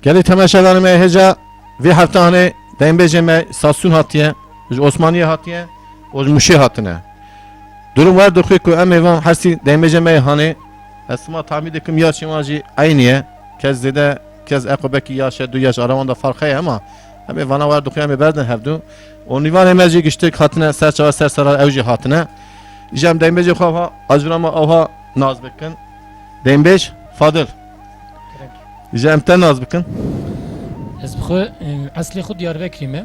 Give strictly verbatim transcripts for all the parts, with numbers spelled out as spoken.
Gelî temaşevanê me hêja vê heftanê deynbêjê me Sasûn hatiye, ji Osmaniyê hatiye û ji Mûşê hatine. Durum wer dixuye ku em ê van hersî deynbêjê me yê hanê. Ez sima tahmîn dikim yaşê wan jî eynî ye. Kes zêde, kes eqo belkî yaş e, du yaş ara wan de farq heye, ema em ê vana wer dixuye em ê berdin hevdu. Û nîvanê me jî giştik hatine ser çava ser sera ew jî hatine. Îja em deynbêjê xwe ha, ajura me ewha nas bikin. Deynbêj Fadil. Kerem. Îja em te nas bikin. Ez bi xwe, e, eslê xwe Diyarbekirî me.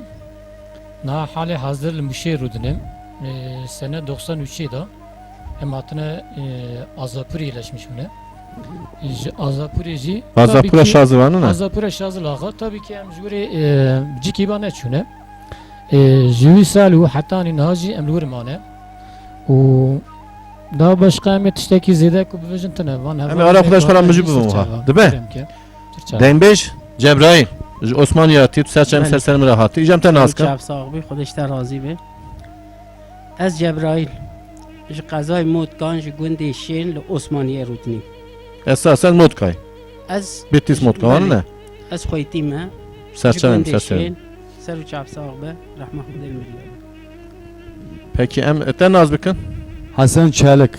Niha halê hazir li Mûşê rûdine. E, sene doksan üçê de em hatine, e, Azapûrê yerleşmiş bûne. E, ji Azapûrê jî Azapûra tabii ki Şazilvanê ne? Azapûra Şazil axa. Tabii ki em ji wirê, e, cikî ba neçûne. E, ji wî sal û hetanî niha jî em li wir mane. Û daha başqa em ê tiştekî zêde ku bibêjin tune. Van Em ê ara xwe de ji xwe re mijûl bibin wiha. Dibe? Kerem ke. Tirçe. Deynbêj Cebraîl ji Osmaniye hatî, tu ser çavê min ser serê min re hatî. Îja em te nas kin. Çav sax bî, Xwedê ji te razî be. Ez Cebraîl, ji qezayê Motkan, ji gundê Şên li Osmaniyê rûdinî. Esasen Motkay. Ez Bitlis Motkan, belê, ne? Ez xweytî me. Ser çavê min ser serê min. Ji gundê Şên, ser û çav sax be, rehma Xwedê li Mirî. Peki em te nas bikin? Hesen Çelik,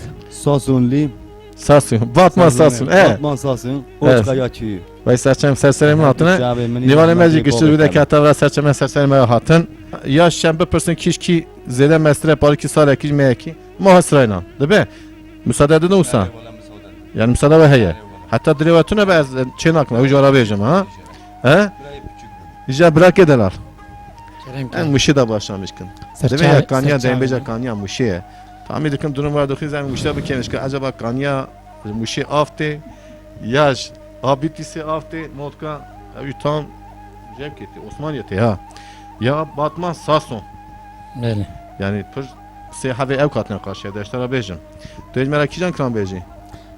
Sasûnlî. Sasûn, Batman Sasûn, e. Batman Sasûn, Evet. Oçkaya Çiyî. Vay ser çavê min ser serê min hatine. Çavê min Nîvanê me jî giştir bide kete vira ser çavê min ser serê min hatin. Ya şem bipirsin kîş kî zêde mestre parikî salekî ji me yekî. Ma hasrayna. Dibe? Musade didin wisa? Yani musade we heye. Heta dilê we tune be ez çê nakim. Ew jara bêjim ha? He? Îja birakê delal. Kerem En kerem. Mûşê de başlamiş kin. Ser Divê çay, ya kaniya ser çay deynbêja ya. Kaniya Mûşê ye. Tahmîn dikim durum var dixîz em Mûşê bikeniş ki acaba kaniya Mûşê aftê ya ji Abitîsê aftê Motka ew tam Cevkê tê, Osmaniye tê ha. Ya Batman Sason. Belê. Yani pir sê hevê ew katine karşıya deştara bêjim. Tu hêj me re kîjan kilam bêjî?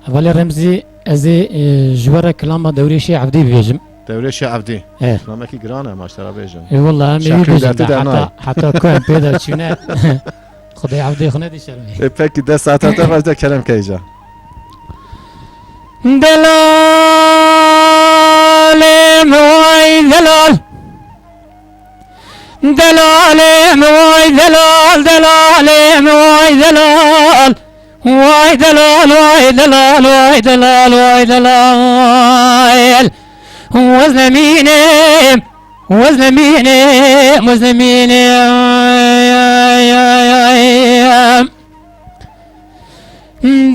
Hevalê Remzî, ez ê, e, ji we re kilama Dewrêşê Evdî bibêjim. Dewrêşê Evdî. E. Kilamekî giran e, maştera bêjim. E, wela, em ê wî Şeqî bêjin dertî de, dernaye. Heta, heta ku em pê de çûne. Xwedê Evdê xwe nedî şermê. E, pekî, dest saeta te baş de kerem keyca. Delalê min way delal. Delalê min way delal, delalê min way delal. Way delal, way delal, way delal, way delal. Wezne mînim, wezne mînim, wezne mînim.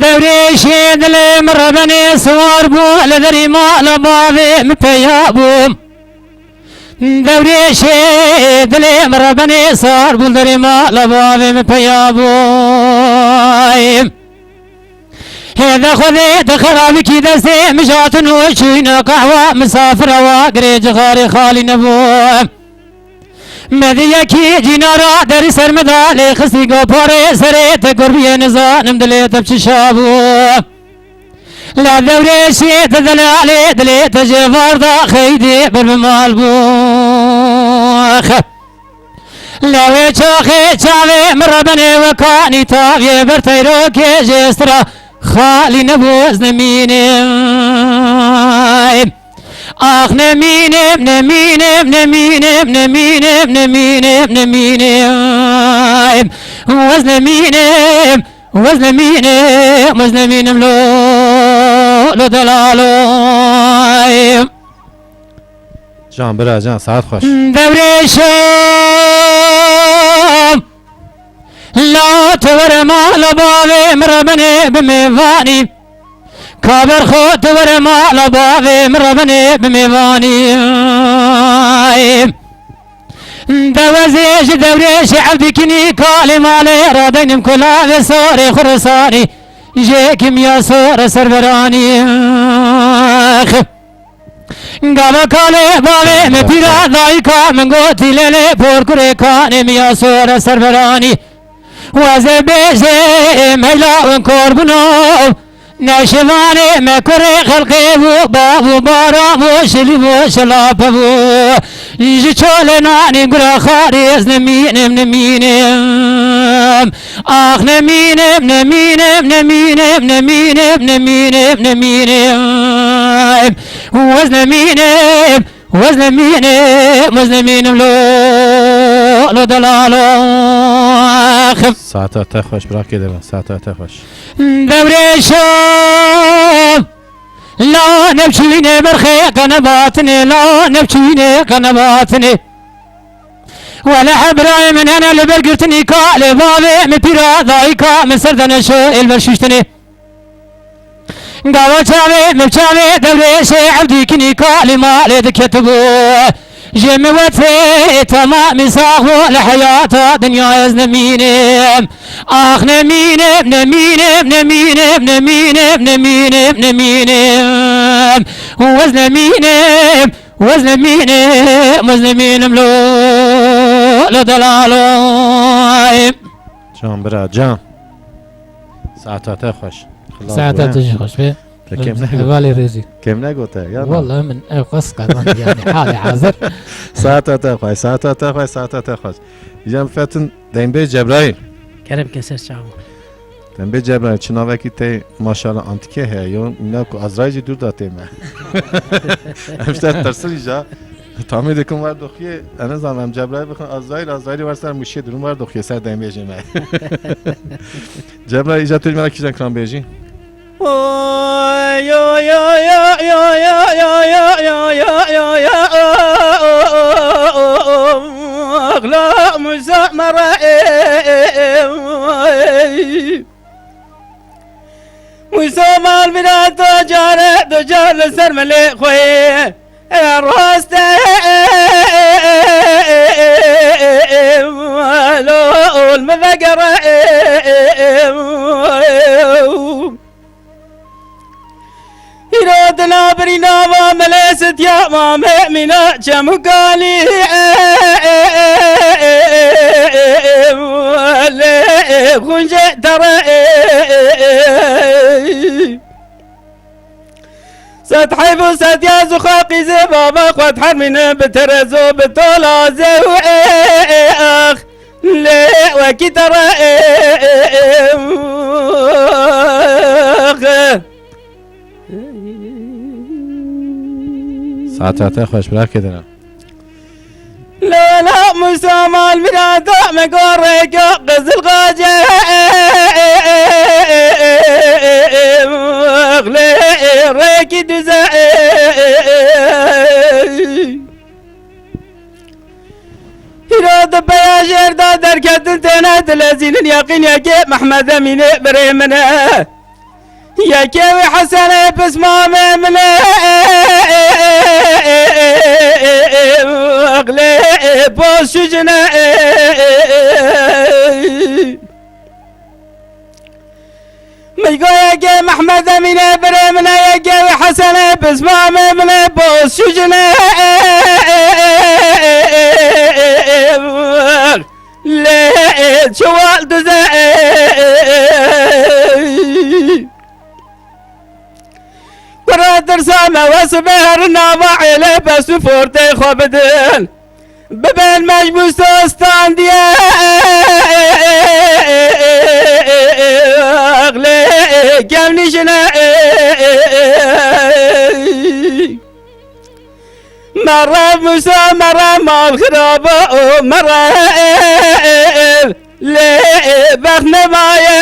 Dewrêşê dilê min rebenê siwar bû, li derî mala bavê min peya bû. Dewrêşê dilê min rebenê sar bû, derê mala bavê min peya bû. Hêde Xwedê di xerabikî destê min jatin û çûyne qehwa, misafir ewa girê cixarê xalî nebû. Me di yekî cînara derî ser min da lê xistî goparê serê te kurbiyê nizanim dilê te bi çi şa bû. La Dewrêşê te delalê dilê te jê varda xeydê ber bi mal bû. Xe. La wê çaxê çavê min rebenê wekanî taviyê ber teyrokê jê stira xalî nebû ez nemînim. Ax nemînim, nemînim, nemînim, nemînim, nemînim, nemînim. Wez nemînim. Wez nemînim, wez nemînim lo, lo delalo. Can bira can, saet xweş. Dewrêşim, la tu were mala bavê min rebenê bi mêvanî. Kaber xwe tu were mala bavê min rebenê bi mêvanî. Dewezê ji Dewrêşê Evdî kinî kalê malê radeynim kulavê sorê Xurasanî. Jê kimya sore serveranî. Gava kalê bavê me pîra dayika min gotî lêlê por kurê kanê miya sore serveranî. Wazê bêjê meyla û korbûno. Neşivanê me kurê xelqê bû, bav û bara bû, şilî bû, şilape bû. Ji çolê nanî gura xarê ez nemînim, nemînim. Ax nemînim, nemînim, nemînim. Wez nemînim, Wezlemînim, wezlemînim lo, lo delalo axim. Saeta te xweş, birakê dê me, saeta te xweş. Dewrêşam, la nevçûnê berxê qenebatine, la nevçûnê qenebatine. Wele hebrayê min hene li ber girtinî kalê bavê min pîra dayîka min ser de neşo êl ber şûştinê. Gava çavê min çavê dewrêşê evdîkinî kalî malê diketibû. Ji min wetê temamî sax bû li heyata dinya ez nemînim. Ax nemînim, nemînim, nemînim, nemînim, nemînim, nemînim. Wez nemînim, wez nemînim, wez nemînim lo, lo delalo. Can bira, can. Saeta te xweş. Xilas Saeta bû, te he? Jî xweş be. Te kêm negot. Hevalê rêzî. Kêm negote, ya na? Wallahî min ew qas qezand, yanî halê hazir. Saeta te xweş, saeta te xweş, saeta te xweş. Îcan bifetin, Dembê Cebraîl. Kerem ke ser çawo. Dembê Cebraîl, çi navekî te maşallah antîke heye, yo, mîna ku Azraîl jî dûr da tê me. Em ji te tirsin îca. Tamê dikim wer doxiyê, ez nizanim, em Cebraîl bixin Azraîl, Azraîlê wer ser Mûşê dirin wer doxiyê ser dembêjê me. Cebraîl, îca tu ji me re kîjan kilam bêjî? Oy, oy, oy. La Musa mara, ey. Wî somal bira tu care, tu car li ser milê xwe yê. Ê raste, lol mi vegere. Îro di nabirî nava milê sitiya Mamê Mîna Çemûkalî. Lê xunce tere. Sed heyf û sed yaz û xaqîzê baba xwe dihermîne bi terezo bi tola zewê ax. Lê wekî te re ax. Saeta te xweş, birakê dina. Lala Musa mal mirada me gorê ke qizil qace. Lê rêkî dize. Hîra di peya jêr de derketin têne dilezînin yaqîn yekê Mehmed Emînê birê min e. Yekê wî Hesenê pismamê min e, lê poz şûcine. Min go yekê Mehmed Emînê birê min e, yekê wî Hesenê pismamê min e, poz şûcine. Lê çiwal dize. Kura tirsa me wes be her nava êlê pes û fortê xwe bidin. Bibin mecbû sostandiye. Lê kevnî jine. Mere Musa, mere mal xiraba û mere lê bext nemaye.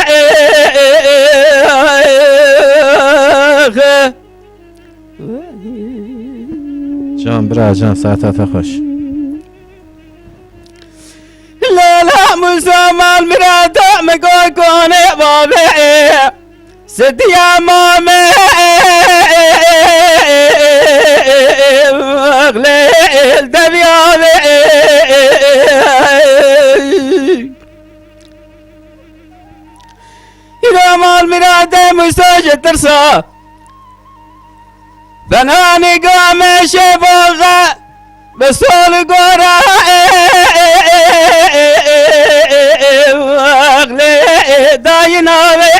Can bira, can, saeta te xweş. Lala Musa mal mirada me go kone babe. Sidiya mame lê deviya ve. Îro mal mirade Musa ji tirsa. Fena nîgame şevaxe bi sol gora lê dayina ve.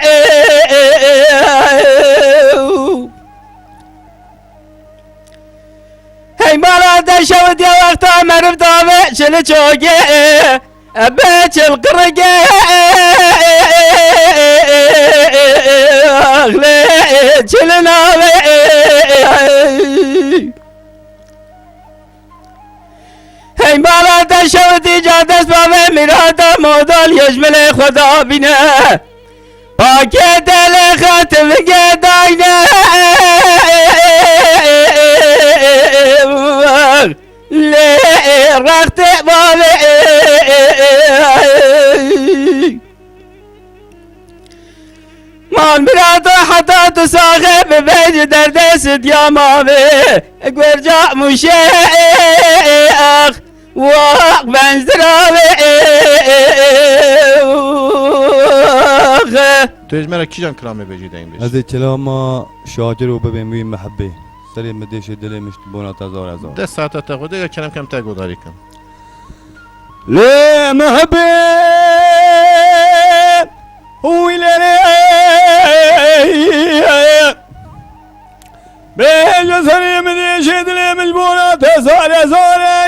Hey mala de şew diye wexta meriv dave çili çoge. Ebe çil qirge lê çil nave. Ey bala te şewitî ca dest bavê mîrata modal yê ji milê xwe dabîne. Pakê te lê xetivige dayne. Lê rextê bavê. Mal mirata heta tu saxê bibê ji derdê sidya mavê. Guerca muşex waq benziravê. Tu ji me re kîjan kilamê bêjî deng bêj? Ez ê kilama Şakir û bibêm wî mihibê. Serê min dêşê dilê min ji bona te zar e zar. Dest saeta te xwedê ya kerem kem te godarî kim. Lê mihibê wî lêrê bêje serê min dêşê dilê min ji bona te zare zare.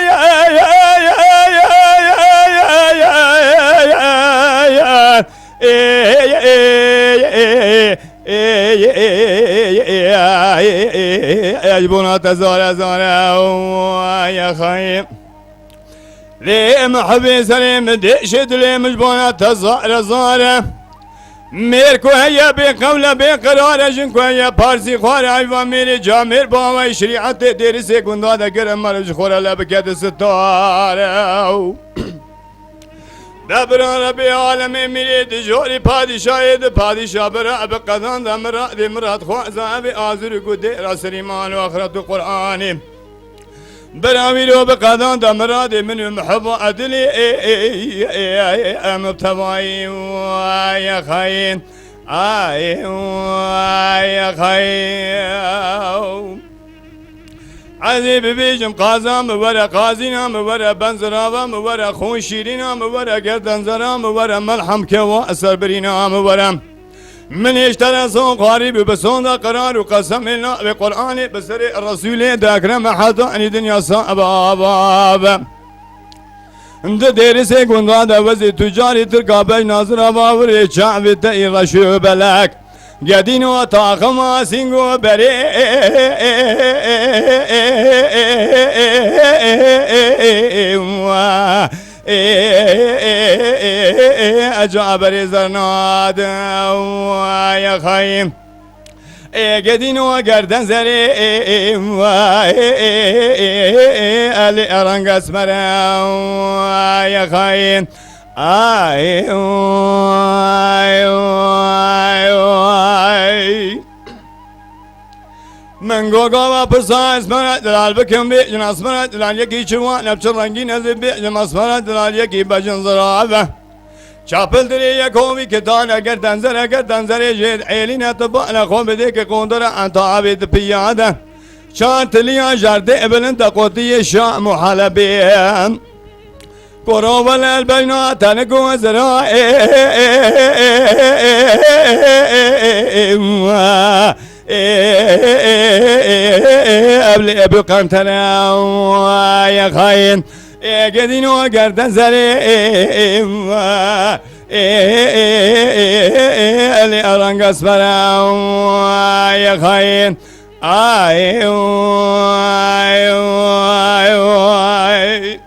Ji bona te zare zare. Ay xayê. Lê mihibê serê min dêşê dilê min ji bona te zare zare. Mêr ku heye bê qewle bê qerare, jin ku heye parsî xware, ayva mêrê camêr bawayî şerîetê dêrisê gunda de gere meriv ji xwe re le bike di sitare. De bira Rebê alemê mîrê di jorî padîşayê di padîşa bira bi qedan de miradê mirad xwaza evê azir û gudê ra serî mal û axret û Qur'anê. Bira wîro bi qedan de miradê min û mihiba edilê em bi tevayî ay xayîn ay ay xayîn. Ezê bibêjim, qaza min were, qazîna min were, benzirava min were, xûn şîrîna min were, gerdenzera min were, melhem kewa serbirîna min were. Min êştere son qarîb û bi sonda qerar û qesemê navê Qur'anê bi serê Resûlê de ekreme heta enî dinya sa ebe ava be. Di dêrisê gunda de wezê tucarî Tirka bej nazira vavirê çavê te î reş û belek. Gedîno taxima sîngo berê eca berê zernad. Ay xayîm. Ê gedîno gerden zerê elê erang esmer. Ay xayîm. Ay, ay, ay, ay. Min go gava pirsa esmera delal bikim bê, jin esmera delal yekî çi wan, ev çi rengîn ez ê bê, jin esmera delal yekî bejin zirave. Çapil dirê yek hovî ki tane ger tenzere, ger tenzerê jê êlîne tu bane xo bidê ki qondere enta avê di piyade. Çar tiliya jardê bilind de qotiyê şa muhalebê. Koro welel beyna tenik û zira ev li Ebu Qentene ya xayîn. Ê gedîno gerden zerê li erangasmere ya xayîn. Ay, ay, ay, ay.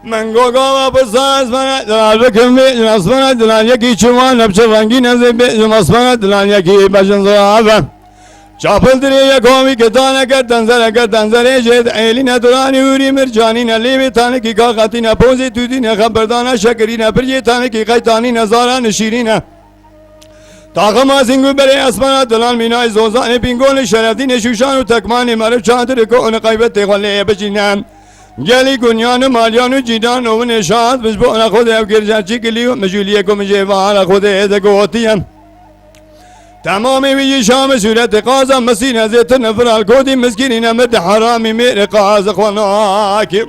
Min go gava pirsa esmana dilal bikim vê, esmana dilal yekî çiwan, hepçe rengîn ez ê bêjim, esmana dilal yekî bejin zirave. Çapil dirê yek hovî ki tane ker tenzere, ker tenzerê jê di êlîne duranî hûrî mircanîne, lêvê tanekî kaxetîne, pozê tûdîne, xeberdana şekirîne, pircê tanekî qeytanîne, zarane şîrîne. Taxima zîngû berê esmana dilan mînayê zozanê bîngolê şerefdînê şûşan û tekmanê meriv çadirê ku û qeybetê xwe lê bicîne. Gelî gunyan û malyan û cîdan û winê şad bi ji bona xwe de ew girja çîkilî û mijûliyê ku mijê vara xwe de digotiye. Temamê wî yî şam sûretê qaza misîne zêtin firal kodî miskînîne mirdi heramî mêrê qaz xwe nakê.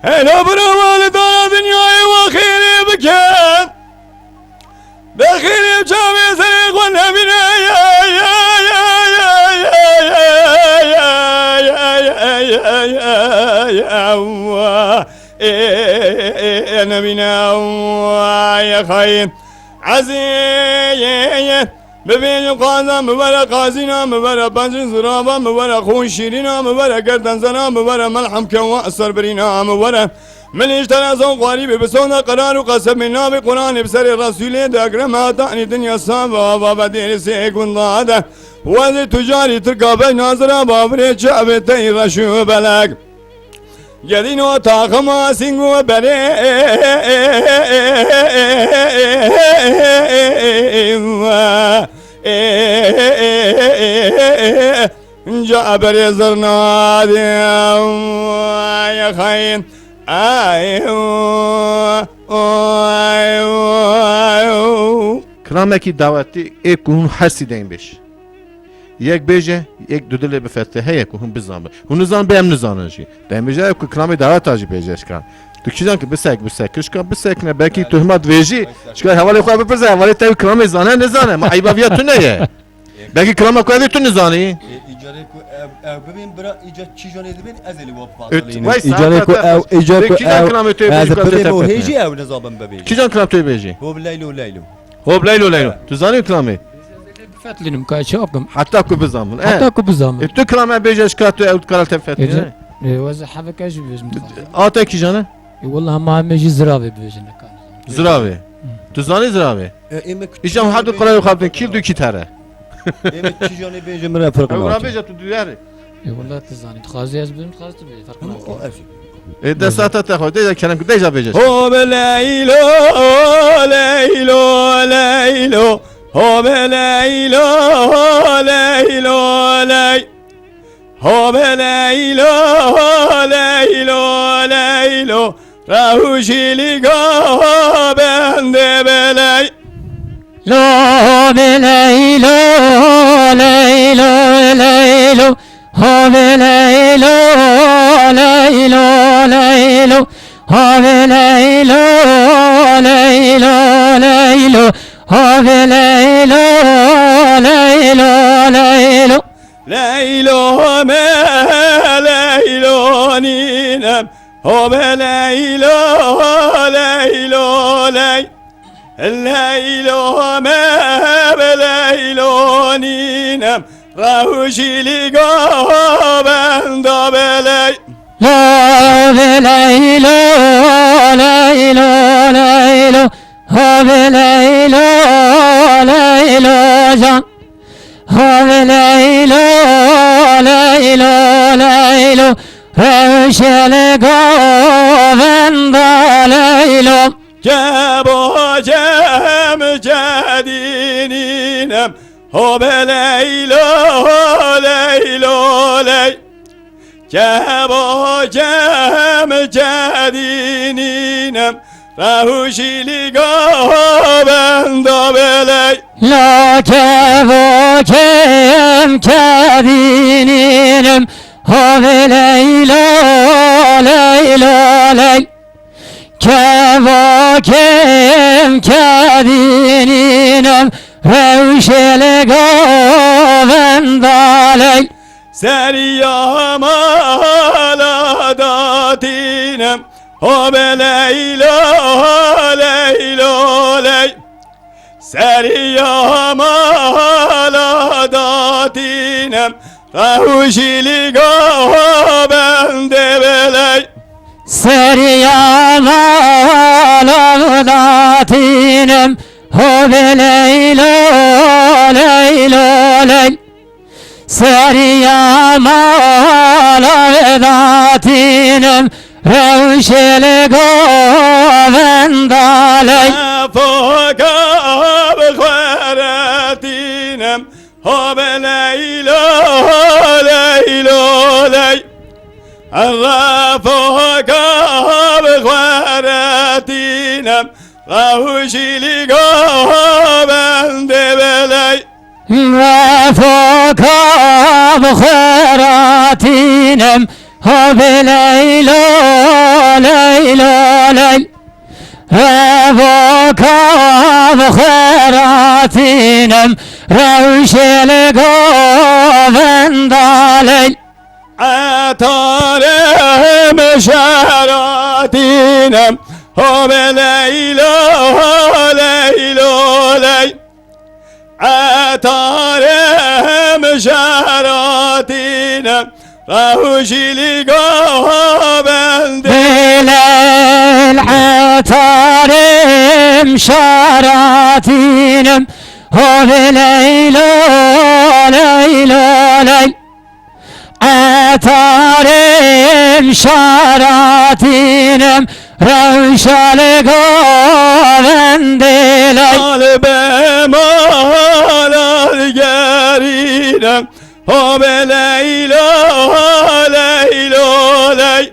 Hela bira wali dara dinyayê wa xêrê bikin. Bi xêrê çavê serê xwe nebîne. Nebîne. Ay xayîn. Ezê. Bibêjim qaza, mi were qazîna, mi were pencin zirava, mi were xûn şîrîna, mi were gerden zena, mi were melhem kewa serbirîna, mi were min îştera zon xwarî bi, bi sonda qerar û qesemê navê Qur'anê bi serê Resûlê de ekrem hatanî dinya sava ava ve dêrê sê gunda de. Wezê tucarî tirka bey nazira bavirê çavê tey reş û belek. Gedîno taxima sîng û berê ca berê zirna de xeyn. Ay, ay, ay. Kilamekî dawetî ê ku hûn her sî deyên bêj. Yek bêje, yek dudilê bifete heye ku hûn bizan be. Hûn nizan be, em nizanin jî. Dem bêje ew ku kilamê daweta jî bêje şika. Tu kîjan ki bisek, bisek, kişka bisekne, belkî tu hima divêjî, şika hevalê xwe bipirse, hevalê te kilamê zane, nizane. Ma eyba viya tu ne ye. Belkî kilama ku ez ê tu nizanî. E, îcarê ku ew, ew bibên bira, îcar kîjanê dibên, ez ê li we bifatilînim. Îcarê ku ew, îcar ku ew, ez ê bibêm û hêjî ew nizabin bibêjî. Kîjan kilam tu bêjî? Hop leylo leylo. Hop leylo leylo. Tu zanî kilamê? Bifetlînim ka çi akim. Heta ku bizamin. Heta ku bizamin. E, tu kilame bêje şika tu ew dikara te fetlîne. E, weze heveke jî bêjim. Ate kîjane? E, wela hema hemê jî ziravê bibêjin. Ziravê. Tu zanî ziravê? E, ême ku Îşam hadu qirayê xwe bitin, kî du kî tere. Ême kîjanê bêje min re ferq Ew nake. Bêje tu duyarî. E, wela tu zanî. Dixwazî ez bibim, dixwazî tu bibî. Ferq nake. O, ev jî. E, destata te xwe, de kerem ku, de ja bêje. Ho be leylo, leylo, leylo. Ho be leylo, leylo, ley. Ho be leylo, leylo, leylo. Rewşî lîga bende be ley. Lo be leylo, leylo, leylo. Ho be leylo, leylo, leylo. Ho be leylo, leylo, leylo. Ho be leylo, leylo, leylo. Leylo me, leylo nînem. Ho be leylo, leylo, ley. Leylo me, be leylo nînem. Rewşî lîga benda be ley. Lo be leylo, leylo, leylo. Ho be leylo, leylo can. Ho be leylo, leylo, leylo. Rewşê li govenda leylo. Kebo kem kedînînem. Ho be leylo, leylo, ley. Kebo kem kedînînim, rewşî lîga benda be ley. La kebo kem kedînînim, ho be leylo, leylo, ley. Keva kem kedînînem, rewşê li govenda ley. Seriya mala datînem, ho be leylo, leylo, ley. Seriya mala datînem, rewşî lîga bende be ley. Seriya mala datînem, ho be leylo, leylo, ley. Seriya mala datînim, rewşê li govenda ley. Foka bi xwe re tînim, ho be leylo, leylo, ley. Foka bi xwe re tînim, rewşî lîga bende be ley. Refoka bi xwe ratînim, ho be leylo, leylo, ley. Refoka bi xwe ratînim, rewşê li govenda ley. Etarê min şeratînim, ho be leylo, leylo, ley. Etarê min şeratîne, rewşî li gava bendê. Bilel etarê min şeratîne, ho bi leylo, leylo, leylo. Etarê min şeratîne, rewşa li govendê lay. Mal be mal al gerîne, ho be leylo, leylo, ley.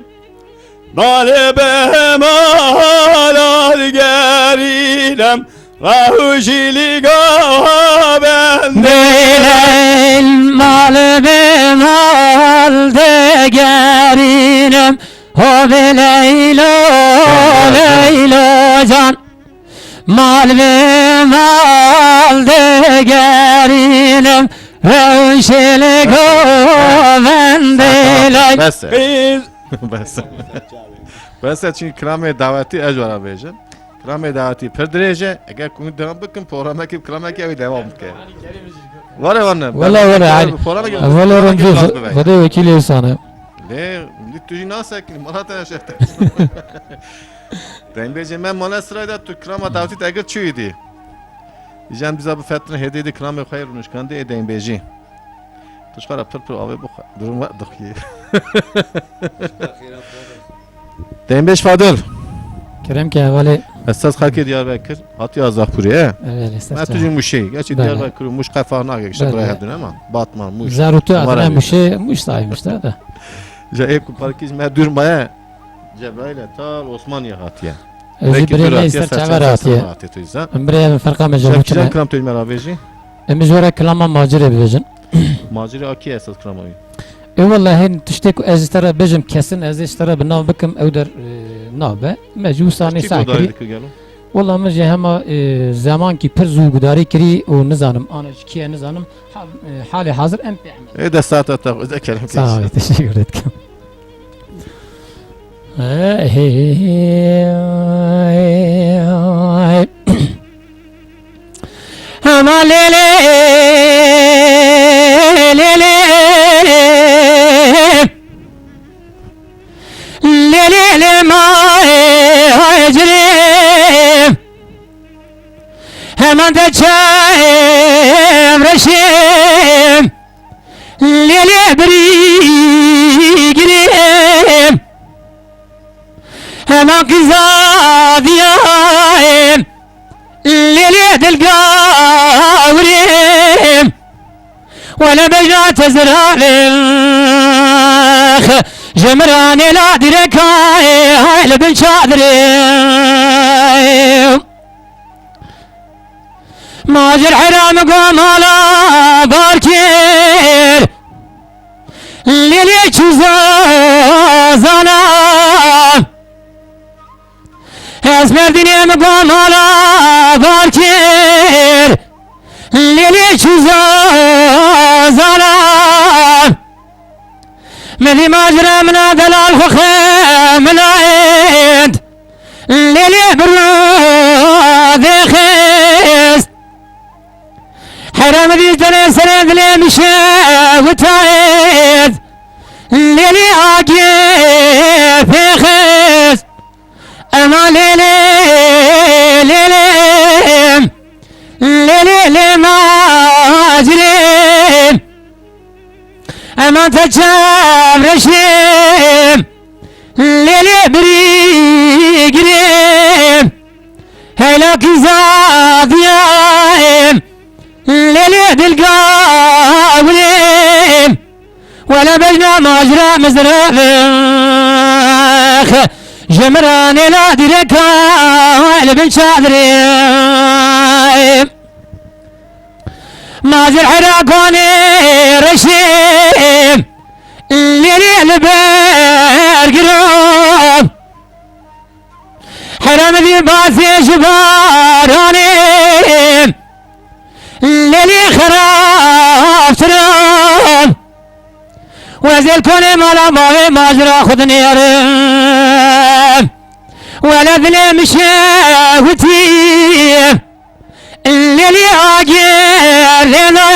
Mal be mal al gerîne, rewşî li gava bendê. Bilel mal be mal digerîne, ho bi leylo, leylo can. Mal be mal digerîne, rewşî li govendê lay. Bes e. Biz Bes. Bes e, çunkî kilamê dawetî ez wara bêjim. Kilamê dawetî pir dirêj e. Eger hûn devam bikin, programekî, kilamekî ew ê devam bike. Were wan ne. Wala, wala, yani, programekî, wala, programekî rondu, gaz bibe. Xwedê wekîlê wisa ne. Lê, tu jî nasekî, mala te şerte. Dengbêjê me mala sirayda tu kilama dawetî te egir çûyî dî. Îcan biza bifetin hêdî di kilamê xwe yê rûnişkandî ê dengbêjî. Tu ji xwe re pir pir avê bixwe. Durum we dixuyê. Dengbêj Fadil. Kerem ke hevalê. Esas xelkê Diyarbekir hatiye Azaqpûrê, e? Evet, esas. Me tu jî Mûşê. Gerçi Diyarbekir û Mûş qefa nake, işte, birayê hevdû ne ma. Batman, Mûş. Zar û tu adına Mûşê, Mûş saymışlar da. Ja ê ku parkî ji me dûr maye. Cebraîl e, ta li Osmaniye hatiye. Ez jî birê me îster çaver hatiye. Em birê em ferqa me ji Mûş ne. Kilam tu ji me re bêjî? Em ji we re kilama Macirê bibêjin. Macirê a kî esas kilama wî? Ê wele hên tiştê ku ez ji te re bêjim kesin, ez ê ji te re bi nav bikim, ew der, e, nabe. Me jî wisa nê seh kirî. Wele min jî hema, e, zemankî pir zû gudarî kirî û nizanim, ana ji kî ye nizanim. Ha, e, halê hazir em pê hemen. Ê de saeta te xwe de kerem. Sağ ol, teşekkür ederim. Hema lê lê, lê lê, lê lê lê ma ecrê. Heman de çem reşim. Lê lê birî girêm. Hema qîza diyayêm. Lê lê dil gawirêm. Wele bejna te zirarêm. Ji min re nêla dîrekayê, hay li bin çadirê. Macir hera min go mala bar kir. Lê lê çû zazana. Ez merdînê min go mala bar kir. Lê lê çû zazana. Min dî macira min a delal xwe xemilayênd. Lê lê bi rû dêxist. Hera min dî tenê serê dilê min şewitayênd. Lê lê agê pêxist. Ema lê lê, lê lê, lê lê lê macirê. Ema te çav reşê, lê lê birî girê. Heyla kîza diyayê, lê lê dil gawirê. Wele bejna macira mizrabix. Ji min re nêla dîreka li bin çadirê. Macir hera konê reşê. Lêlê li ber giran. Hera min dî basê ji baranê. Lêlê xerabtiran. Wezêl konê mala bavê macira xwe dinêrim. Wele dilê min şewitî. Lêlê agê Lê lê,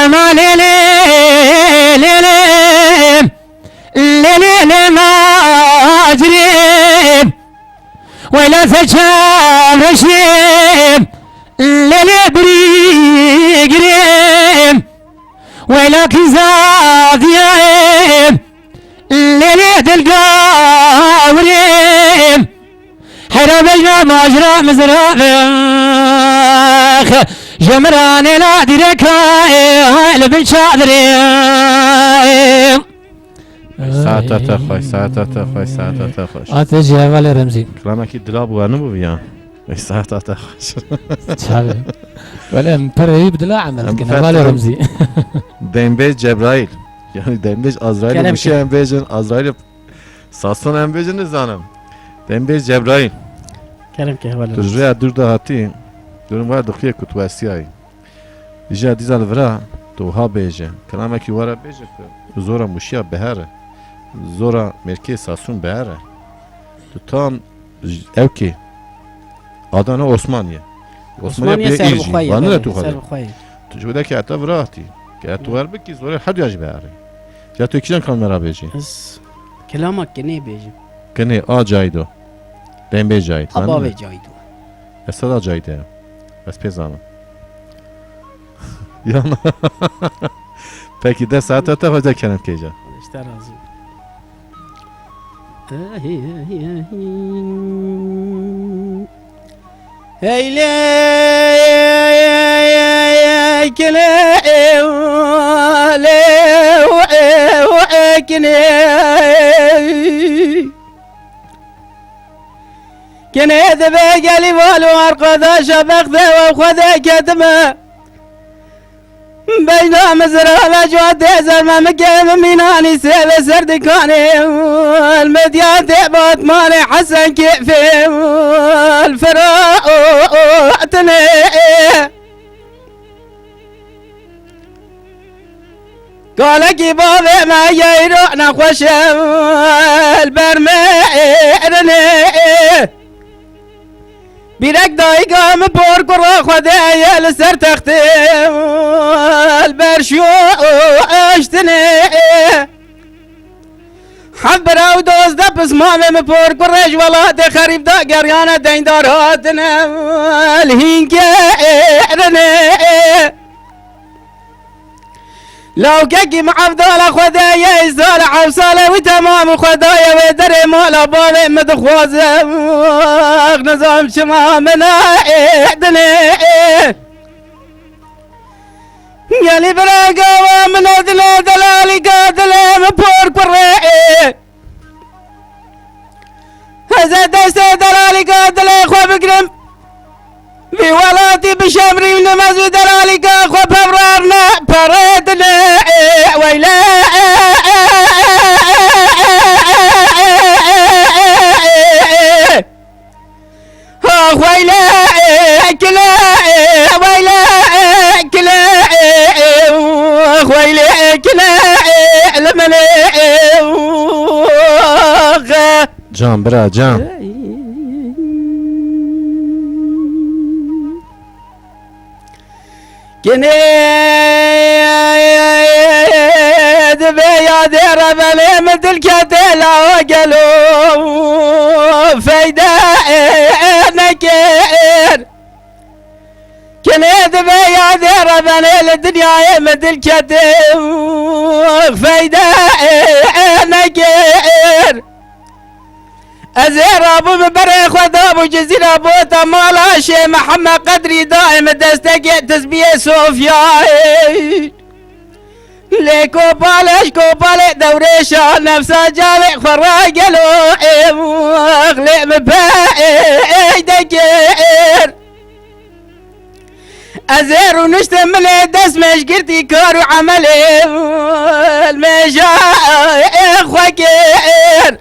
ema lê lê, lê lê, lê lê lê nacirê. Weyla seçan reşê, lê lê birîgirê. Weyla kîzadiyê, lê lê dilgawirê. Hera bejna majra mizrax, ji min ra nêla dîreka, li bin çadirê. Saeta te xweş, saeta te xweş, saeta te xweş. Ate jî hevalê Remzî. Kilamekî dila bû, we nibû viya. Ey saeta te xweş. Çavi. Wele em perê wî bi dila emel Em dikin, fer hevalê dikim. Remzî. Dembê Cebraîl. Yani dembê Azraîl Kerem mişe ke. Em bêjin, Azraîl Sason em bêjin nizanim. Dembê Cebraîl. Kerem ke hevalê Tu Remzî. Ji rêya dûr de hatî, durum var dixiye ku tu westiyayî. Îja dîza li vira tu wiha bêje. Kilamekî were bêje ku zora mûşiya bihere. Zora mêrkê Sasûn bihere. Tu tam j-, ew kê? Adana Osmaniye. Osmaniye Osmaniye bê ser îr jî. Bi xwe ye, Vanire belê, tu xwe ser de. Bi xwe ye. Tu ji wede ke heta vira hatî. Ke tu wer bikî zorê her duya jî bihere. Ya tu kîjan kilam me ra bêjî? Ez kilama kinê bêjim. Kinê a Caydo. Dembê Caydo. A bavê Caydo. Ez sada Caydo ya. Ez pê zanim. Ya. Peki de saeta te xwe de kerem kêja. Xwedê ji te razî be. Heylê kile ew, lew ew ekine. Kine dibe gelî val û arkadaşa bexte we xwe de ketime. Beyna mizrava cuatê zerme mi ke mi mînanî sê ve ser dikanê. Medya tê Batmanê Hesen kêfê firatine. Kalekî bavê me yeyro nexweş e, li ber me êrine. Bîrek dayika min por kura Xwedê ye li ser textê, li ber şû eştine. Hevbira û dozdeh pismamê min por kurê ji welatê xerîb de geriyane deyndar hatine, li hînkê êrine. Lawkekî min Evdala Xwedê ye, îsal ev salê wî temam û Xwedayê wê derê mala bavê min dixwaze. Ax, nizam çima min êdinê. Gelî bira gava min êdinê, delalîka dilê min por kurê. Ez ê destê delalîka dilê xwe bigrim. Vî welatî bişemrînim, ez û delalîka xwe pevrar ne, perê dine, weyle. Ha, weyle, kile, weyle, kile, weyle, kile, li min. Can bira, can. Kinê dibe yadê revelê min dil kete la gelo feyde nekir. Kinê dibe yadê revelê li dinyayê min dil kete feyde nekir. Ez ê rabûm berê xwe dabû Cizîra, bota mala Şê Mihemed Qedrî, daîm destekê tizbiyê Sofyayê. Lê kopalê ji kopalê dewrêşa nefsa cavê xwe ragelo êvax lê min peyde kir. Ez ê rûniştim min ê dest me ji girtî kar û emelê mêja xwe kir.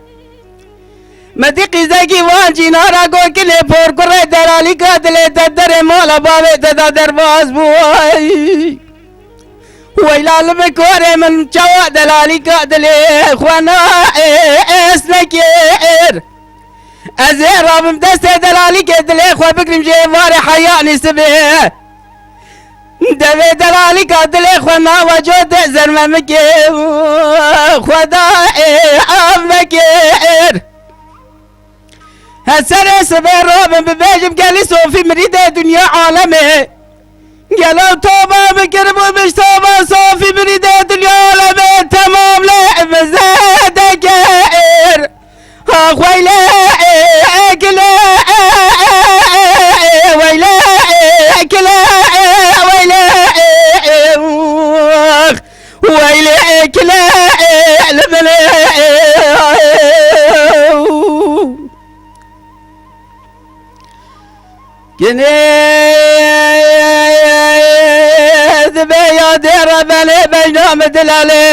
Me dî qîzekî van cînara gokinê por kurê delalîka dilê te derê mala bavê te da derbas bû. Ay. Weyla li min korê min çawa delalîka dilê xwe na ês nekir. Ez ê rabim destê delalîkê dilê xwe bigrim jê varê heya nîsibê. Devê delalîka dilê xwe nawa cotê zermemikê xweda ê av vekir. Heserê sibê robin bibêjim gelî sofî mirîdê dinya alemê. Gelo toba bikiribû biş toba sofî mirîdê dinya alemê temam lê bize dekir. Ax weyle ekle, weyle ekle, weyle, weyle ekle, li bile. Kinê dibe yadê rebenê beyna mi dilale,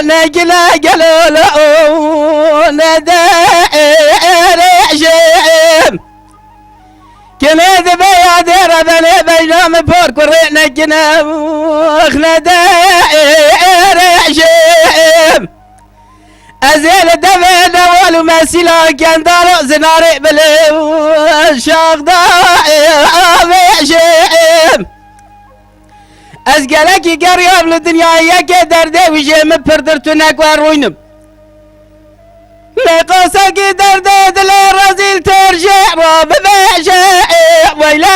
nekile gelolo, ne de erêjim. Kinê dibe yadê rebenê beyna mi por kurê nekine, ne de erêjim. Ez ê li devê newal û mesîla kendaro zinarê bilêv şaxda avêjim. Ez gelekî geriyam li dinyayê yekê derdê wî jê min pirdir tu nekwe rûynim. Lê qasekî derdê dilê rezîl têr jê re bibêje weyle.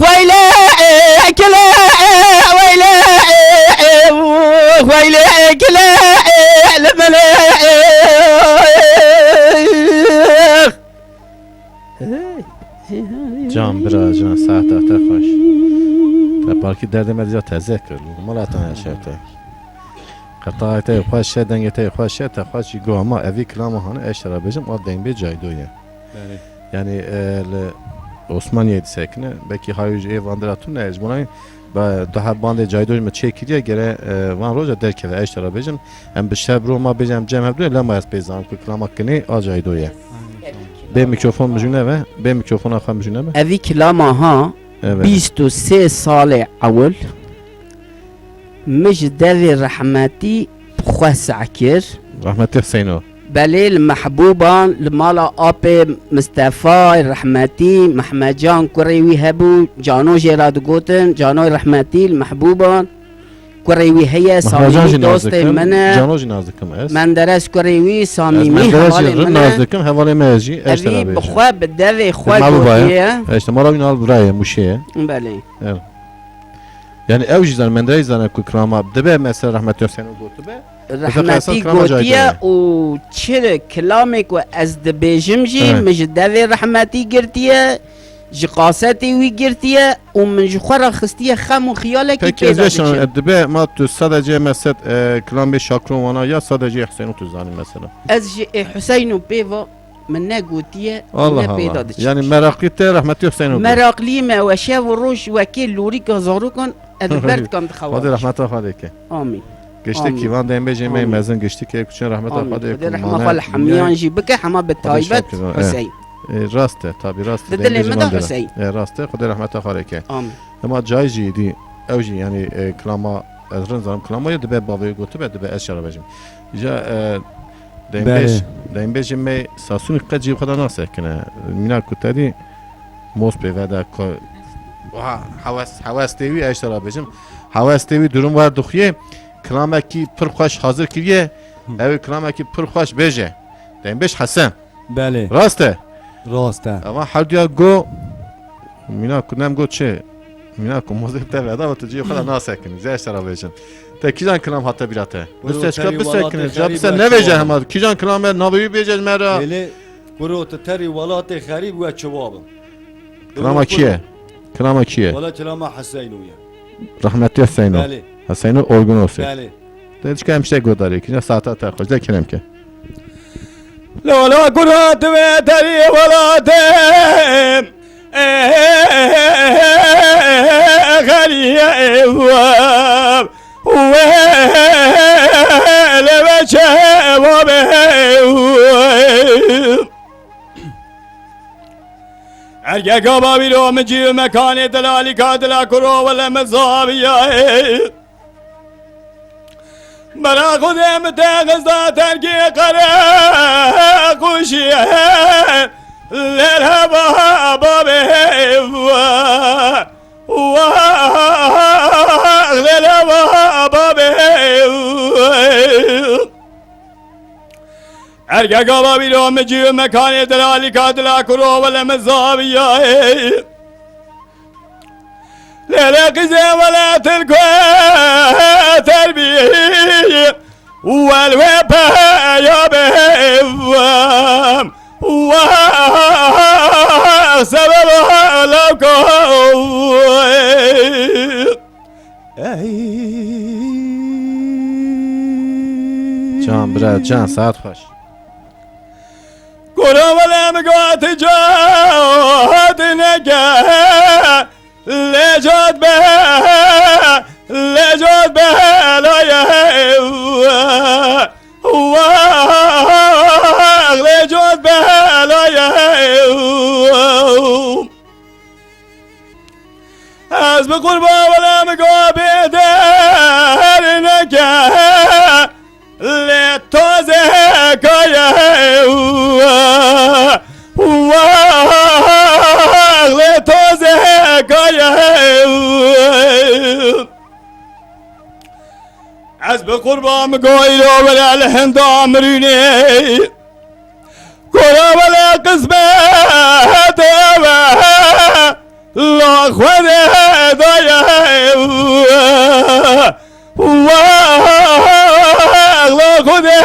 Weyle, kile, weyle, weyle, kile, li bile. Can bira, can, saeta te xweş. Te parkî derdê me dîsa teze kir. Mala te ne şewte. Qetayê te xweş e, dengê te xweş e, te xweş jî go, ama evî kilama hane, ez te re bêjim, a dengbê Caydo ye. Belê. Yani, e, li Osmaniyê disekine, belkî hayo ji ê van dira tune, ji bona ba, daha bandê Caydo ji me çêkiriye, gere, e, van roja derkeve, ez te re bêjim. Em bi şev ro ma bêjim, em cem hevdû, lema ez pê zanim ku kilama kinê a Caydo ye. Aynen. Bê mikrofon mijûne ve, bê mikrofona xwe mijûne ve. Evî kilama ha, Evet. bîst û sê salê ewil. Min ji devê rehmetî bi xwe seh kir. Rehmetî Huseyno. Belê, li Mehbûban, li mala apê Mistefay rehmetî, Mehmedcan kurê wî hebû, Cano jê re digotin, Canoy rehmetî li Mehbûban kurê wî heye, Mehmedcan Samîmî jî nas dostê dikim, min e. Cano jî nas dikim ez. Menderes kurê wî, Ez Samîmî Menderes jî hevalê rin min nas e. dikim, hevalê me jî, ez te Evî re bi bêjim. xwe bi devê xwe Mehbûba ye. gotiye. E, işte, mala wî nal birayê, Mûşê ye. Belê. Evet. Yani ew jî zane, Menderes jî zane ku kilama dibe, mesela rehmetî Huseyno gotibe. Rehmetî gotiye û çi kilamê ku ez dibêjim jî, Evet. min ji devê rehmetî girtiye, ji qasetê wî girtiye û min ji xwe re xistiye xem û xiyalekî Peki, ez pêda vê şan-, diçe. e, dibe ma tu sadece meset, e, kilamê Şakron wana ya sadece Huseyno tu zanî mesela? Ez ji ê Huseyno pê va Min ne gotiye, Allah ne pêda Allah. diçe. Yani meraklı te rehmetî Hüseyin oldu. Meraklı me we şev û roj wekê lorîka zarokan ez li ber dikan dixewa. Xwedê rehmeta xwe dike. Amîn. Giştî Amîn. Kîvan deyên bêjê me Amîn. mezin giştî ke kuçin rehmeta Amîn. xwe dike. Xwedê rehma xwe li hemiyan jî bike, hema bi taybet Hüseyin. E, rast e, tabi rast e. Di dilê min de Hüseyin. E, rast e, Xwedê rehmeta xwe dike. Amîn. Ema cayî jî dî, ew jî, yanî, e, kilama, ez rin zanim kilama ye, dibe bavê gotibe, dibe ez şerabejim. Ja, e, deynbêj, Belê. deynbêjê me Sasûnî qet jî xwe de nasekine. Mîna ku te dî, mos pê veda ku, ha, hewes, hewestê wî, ez şerabejim. Hewestê wî durum wer dixuye, kilamekî pir xweş hazir kiriye, Hı. ew ê kilamekî pir xweş bêje. Deynbêj Hesen. Belê. Rast e? Rast e. Ama her duya go, mîna ku nem go çi? Mîna ku mozê te veda, tu cihê xwe de nasekinî. Zê ez te re bêjim. Te kîjan kilam hate bîra te? Kuro Bisekine, terî bisekine. welatê Ca xerîb bise we nevêje çiwa hema. bin. Kîjan kilam e, navê wî bêje me re. Belê, kuro tu terî welatê xerîb we çiwa bin. Kilama Kuro, kî ye? kuro. Kilama kî ye? Wala kilama Heseyno ye. Rahmetli Heseyno. Belê. Heseyno Orgunosê. Belê. Te çika em şte godarê kî, ne saeta te xweş, de kerem ke. Lola kura tu ve terî welatê xerîb we le ve çewa be. Erkeka bavîro min cî mekanê dilalîka dila kuro wele min zaviya. Bera Xwedê min te xista terkê qereq û Lele baba be, vah, vah, lele baba be, vah. Erge gava bîro min cî mekanê dilalîka dila kuro wele min zaviya ê. Lele qîzê wele tilku terbî. Wel wê peya be, wah, wah, sebeb lawko. Ey. Can bira, can, saet xweş. Kura wele min got cat neke. Lecat be, lecat be, la ye, wah, lecat be, la ye, wah. Ez bi qurba wele min go bê der neke. Lê tozeka ye, wah, wah, lê tozeka ye, wah. Ez bi qurba min go îro were li hinda mirînê. Kora wele qismet ew e. La Xwedê daye, wah, la Xwedê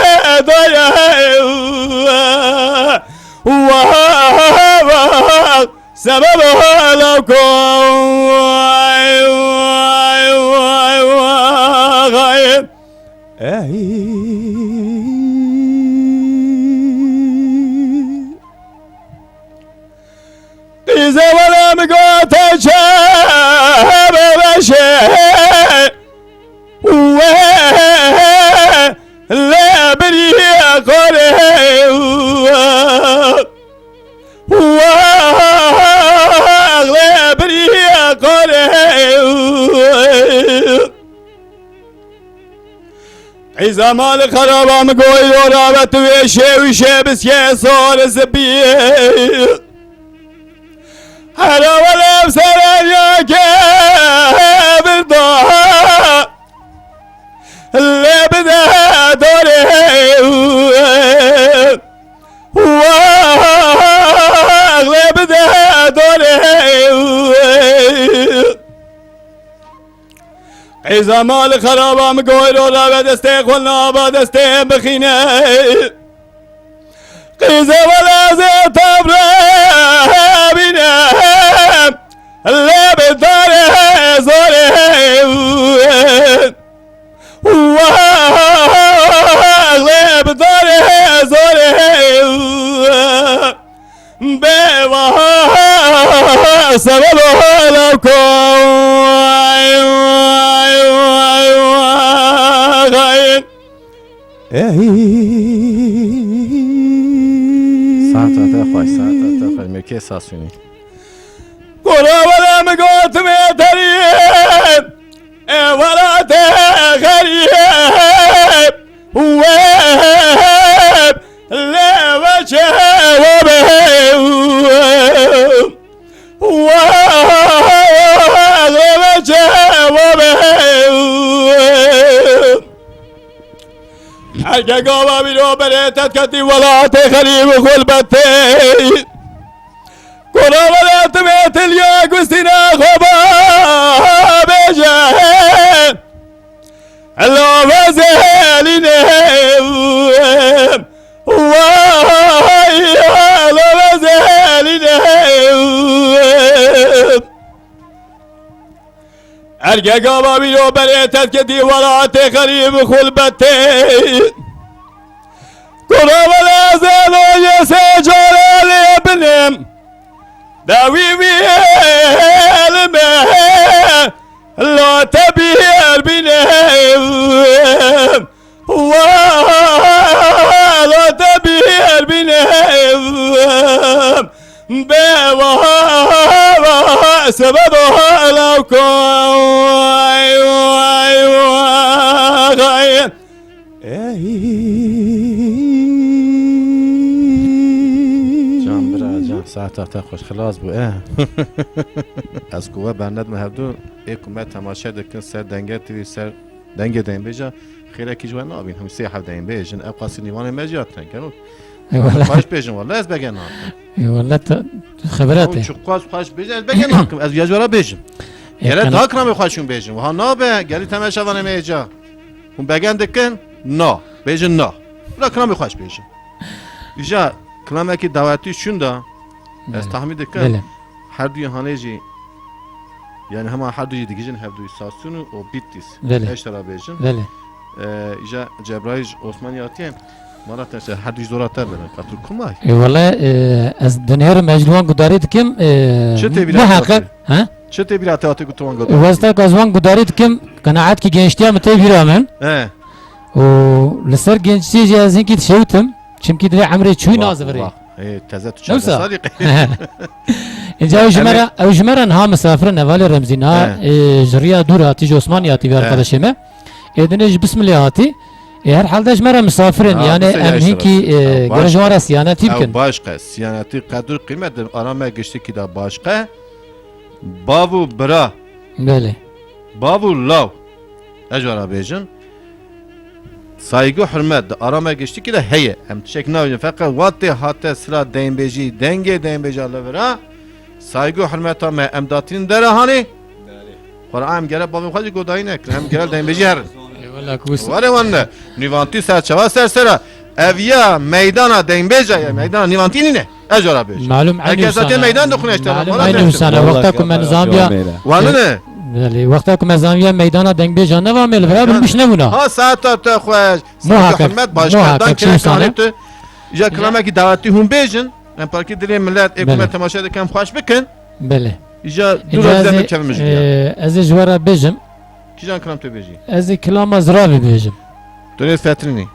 daye, wah, wah, sebeb hala ko, vay, vay, vay, vay. Ey. Qîze wele min gote çe bebeşe. Weh, lê biriye qore. Weh, lê biriye qore. Qîza mali xeraba min goyî ora ve tu wê şê û şê biskê sor zibî. Hera wele sereriya ke birda. Lê bide dore. Wah, lê bide dore. Qîza mali xeraba min goyro ra ve destê xwe nava destê bixîne. Qîze wele zê tabra bîne. Lê bi dare zore. Wah, lê bi dare zore. Bê wah, sebeb hala ko. Ay, ay, ay, ay. Ey. Saeta te xweş, saeta te xweş. Mekê sasûnî. Kora wele min gotimê terî. E welatê xerîb. Web. Lê we çewa be. Wah, wah, wah, çewa be. Erke gava bîro berê te diketî welatê xerîb û xulbetê. Kona welatê me tiliya gustîna xwe ba bêje. Ela ve zelîne. Vay, ela ve zelîne. Erge gava bîro berê te diketî welatê xerîb û xulbetê. Kona wele zelo yê sê care lê binim. Dawî wî elime. La te bîr bîne. Wah, la te bîr bîne. Bê wah, wah, sebeb hala ko. Ay, ay, ay. Ey. Saeta te xweş xilas bû, e. Ez ku we bernedime hevdu, ê ku me temaşe dikin ser Denge T V, ser Dengê Dengbêja, xêrekî ji we nabîn. Him sê heb dengbêjin, ew qasî nîvanê me jî hatin, gelo. Eyvallah. Xweş bêjin, wele ez bege nakim. Eyvallah, te xebera Ew te. Çiqas xweş bêjin, ez bege nakim. Ez viya ji we re bêjim. Gere daha kilamê xweş hûn bêjin. Wiha nabe, gelî temaşevanê me êca. Hûn begen dikin? Na. Bêjin na. Bila kilamê xweş bêjin. Îja kilamekî dawetî şûnda, ez Belê. tahmîn dikim, Belê. her duyê hanê jî, yani hema her du jî digihîjin hevdûyî Sasûn û Bitlis. Belê. Eştera bêjin. Belê. Ee, îja Cebraîl ji Osmanî hatiye, mala te ser her du jî zora te birin. Ka tu kumay. E, wele, e, ez dinêrim, ez ji wan gudarî dikim, e, Çi tê bîra te muhakkak, hatî? ha? Çi tê bîra te hatî ku tu wan gudarî Westa ku ez wan gudarî dikim, qenaetkî gençtiya min tê bîra min. He. Û li ser gençtiyê jî ez hinkî dişewtim. Çimkî divê emrê çûyî Wah, nazivirê. wah. Ê, teze tu çardeh Newsa. salî qey. Înca ew ji Em me ê re, ew ji me re niha misafir in, hevalê Remzî. Niha, He. ê, ji riya dûr hatî, ji Osmanî hatî vê He. arkadaşê me. Ê dinê ji Bismilê hatî. Ê, her halde ji me re misafir in. Ha, Yani Bismilê em eşref. hinkî, ê, Ew gere baş ji wan re qe. siyanetî Ew bikin. baş qe. Siyanetî qedir qîmet di arame giştikî de baş qe. Bav û bira. Belê. Bav û law. Ez ji we re bêjim. Saygı hurmet di arame giştikî de heye. Em tiştek nabêjin. Feqet wextê hate sira deynbêjî, dengê deynbêja li vira, saygı hurmeta me em datînin dere hanê. Xwera em gere bavên xwe jî godayî nekin. Em gere deynbêjî herin. Eyvallah, ku Were wan de. Nîvantî serçava ser sera. Ev ya meydana deynbêja ye. Meydana nîvantî nîne. Ez ji we re bêjim. Malum Herkes eynî zatê wisa ne. meydan dixwine işte. Malum Wala eynî dêştim. wisa ne. Wexta ku me nizamiya Wanine? Belê, wexta ku me zamiya meydana dengbêja neva me li vira bin biş nebûna. Ha, saeta te xweş. Saeta Muhakkak, hurmet başka. muhakkak, Dan çi kire wisa ne? kanê tu. Ja kilamekî dawetî hûn bêjin. Em parkî dilê millet ê ku Belê. me temaşe dikin xweş bikin. Belê. Îja Îca dûra ez ê, çevim ji e, ez ê ji we re bêjim. Kîjan kilam tu bêjî? Ez ê kilama ziravê bêjim. Tu nê fetilînî.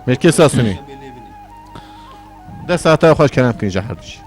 Mêrkê Sasûnî. Dest hata xweş kerem kin ji her dijî.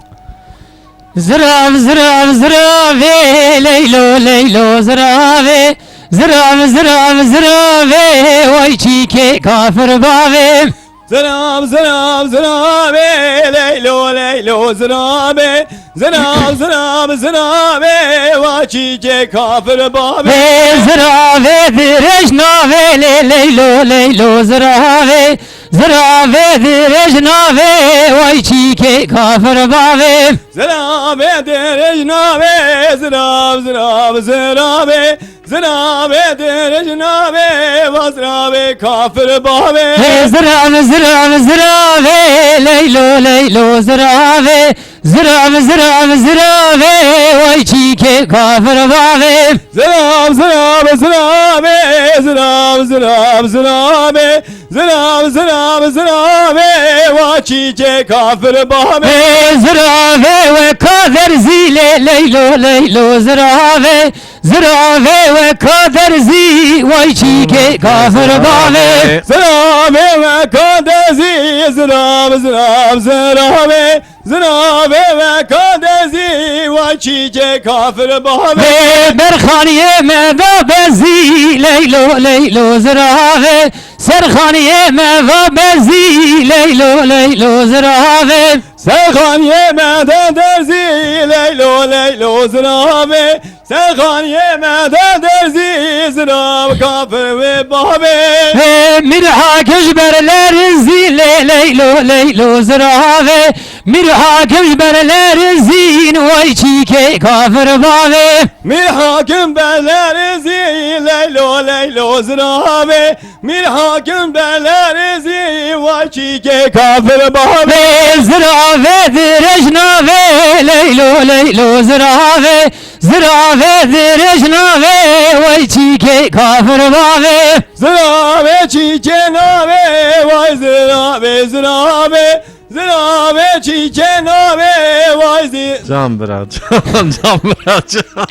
Zirav, zirav, ziravê, leylo, leylo, ziravê. Zirav, zirav, ziravê, way çîkê kafir bavê. Zirav, zirav, ziravê, leylo, leylo, ziravê. Zirav, zirav, ziravê, wa çîkê kafir bavê. Ê ziravê dirêj navê lê leylo, leylo ziravê. Ziravê dirêj navê, way çîkê kafir bavê. Ziravê dirêj navê, zirav, zirav, ziravê. Ziravê dirêj navê, wa ziravê kafir bavê. Hê zirav, zirav, ziravê, leylo, leylo, ziravê. Zirav, zirav, ziravê, way çîkê kafir bavê. Zirav, zirav, ziravê, zirav, zirav, ziravê. Zirav, zirav, ziravê, wa çîkê kafir bavê. Ê ziravê weka derzî lê leylo, leylo ziravê. Ziravê weka derzî, way çîkê kafir bavê. Ziravê weka derzî, zirav, zirav, ziravê. Ziravê weka derzî, way çîkê kafir bavê. Ê berxaniyê me da bezî, leylo, leylo ziravê. Serxaniyê me va bezî, leylo, leylo ziravê. Serxaniyê me de derzî, leylo, leylo ziravê. Serxaniyê me de derzî, zirav kafir wê bavê. Ê, Mîr Hakim ji ber lerizî lê leylo, leylo ziravê. Mîr Hakim ji ber lerizîn, way çîkê kafir bavê. Mîr Hakim ber lerizî, leylo, leylo ziravê. Mîr Hakim Belerîzî, way çîkê kafir bavê. Ê ziravê dirêj navê, leylo, leylo ziravê. Ziravê dirêj navê, way çîkê kafir bavê. Ziravê çîkê navê, way ziravê, ziravê. Ziravê çîkê navê, way zi- Can bira, can, can bira, can.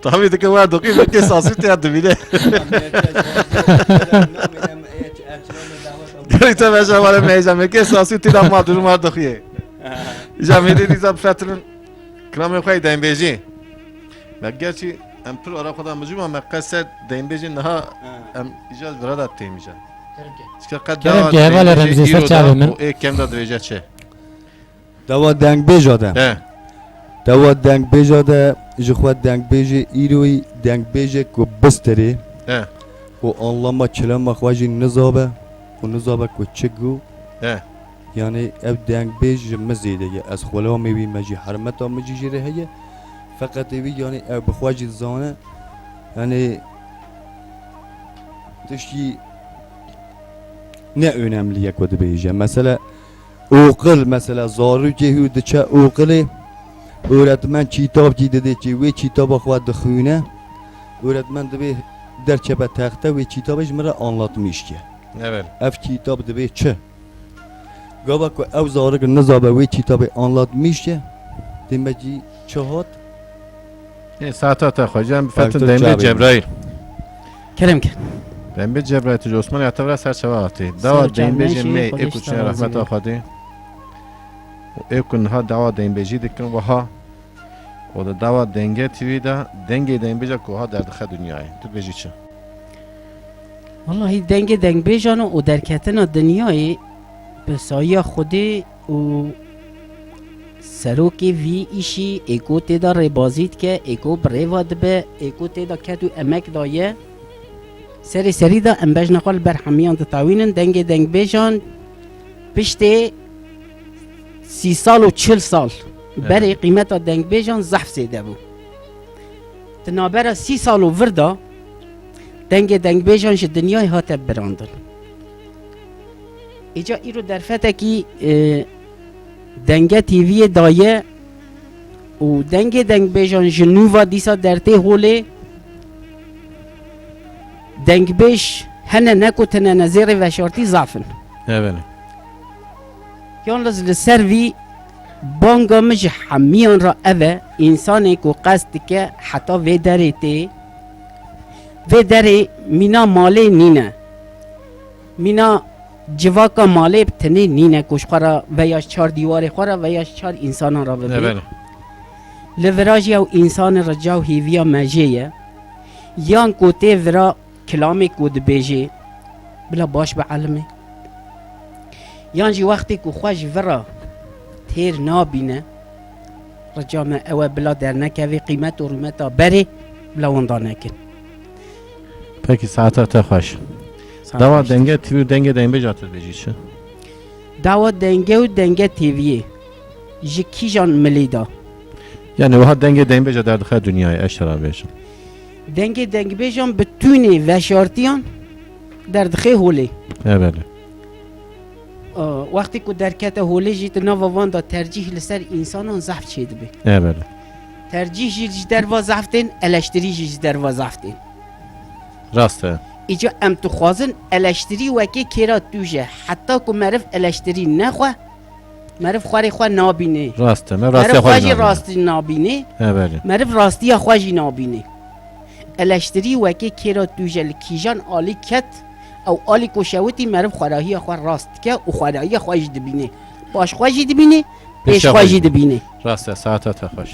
Tabii ki var, dokuz bir kez asıl ya dibine. Gerek te beşe var, meyze, me kes asıl tida ma durum var dokiye. Jamide diza bifetilin. Kilamê xwe yê dengbêjî. Me gerçî em pir ara xwe da mijû ma me qet ser dengbêjê niha Ha. em îca ji vira da têm îca. Kerem ke. Çika qet Kerem dawa ke, hevala dengbêjê Remzî, ser îro çavê da min. û ê kem da dirêje çi. Dewa dengbêja de. He. Dewa dengbêja de ji xwe dengbêjê îroyî dengbêjek ku bistirê He. û anlama kilama xwe jî nizabe û nizabe ku çi got. He. Yanî ev dengbêj ji min zêde ye. Ez xulamê wî me jî hermeta min jî jê re heye. Feqetê wî yanî ew bi xwe jî dizane. Yanî tiştî ne önemli ye ku dibêje. Mesela, oqil, mesela, zarokê hû diçe oqilê, öğretmen çîtabkî didê çê, wê çîtaba xwe dixwîne, öğretmen dibê derçebe texte, wê çîtabê ji min re anlatmîşke. Evet. Ev çîtab dibê çi? Gava ku ew zarok nizabe wê çîtabê anlatmîşke, dê me jî çi hat? Ê, saeta te xweş, em bifetin Doktor Dembê Çavî. Cebraîl. Kerem ke. Dembê Cebraîl, tu ji Osmanê hate vira ser çava hatî. Dawa Ser çava dembêjê meşî, me ê Xwedê ku çûne şita razî rahmeta be. Xwedê. Û ê ku niha dawa dengbêjî dikin wiha. Û di dawa Denge T V de dengê dengbêja ku wiha derdixe dinyayê. Tu dibêjî çi? Wallahî dengê dengbêjan û derketina dinyayê bi sayiya Xwedê û serokê vî îşî ê ku tê de rêbazî dike, ê ku bi rêva dibe, ê ku tê de ket û emek daye. Serê serî de em bejna xwe li ber hemiyan ditewînin. Dengê dengbêjan piştê sî sal û çil sal Evet. berê qîmeta dengbêjan zehf zêde bû. Di navbera sî sal û vir de dengê dengbêjan ji dinyayê hate birandin. Îca îro derfetekî, e, Denge T V'yê daye û dengê dengbêjan ji nû ve dîsa dertê holê. Dengbêj hene ne ku tine ne zêrê veşartî zaf in. Evet. Yalnız li ser vî banga min ji hemiyan re ev e, însanê ku qest dike heta vê derê tê, vê derê mîna malê nîne. Mîna civaka malê bi tenê nîne ku ji xwe re veya ji çar dîwarê xwe re veya ji çar însanan re bibe. Evet. Li vira jî ew însanê rica û hêviya me jê ye. Yan ku tê vira kilamê ku dibêjê, bila baş bielime. Yan jî wextê ku xwe ji vir re têr nabîne, rica me ew e bila dernekevê qîmet û rûmeta berê bila winda nekin. Pekî, saeta te xweş. Saet Dawa xweş. Denge T V û dengê dengbêja tu dibêjî çi? Dawa Denge û Denge T V'yê ji kîjan milî da? Yani wiha dengê dengbêja derdixe dinyayê, ez şera bêjim. Dengê dengbêjan bi tûnê veşartiyan derdixê holê. Evet. Aa, wextê ku derkete holê jî di nava van de tercîh li ser însanan zehf çêdibe. Evet. Tercîh jî ji derva zehf tên, eleştirî jî ji derva zehf tên. Rast e. Îca em dixwazin eleştirî wekê kêra tûj e. Heta ku meriv eleştirî nexwe, meriv xwerê xwe nabîne. Rast e, me Meriv rastiya xwe xwe jî jî nabîne. Rastî nabîne. He, belê. Meriv rastiya xwe jî nabîne. Eleştirî wekê kêra tûj e, li kîjan alî ket, ew alî ku şewitî meriv xwerahiya xwe rast dike û xwerahiya xwe jî dibîne. Paş xwe jî dibîne, pêş Pêşiya xwe xwe jî jî. Dibîne. Rast e, saeta te xweş.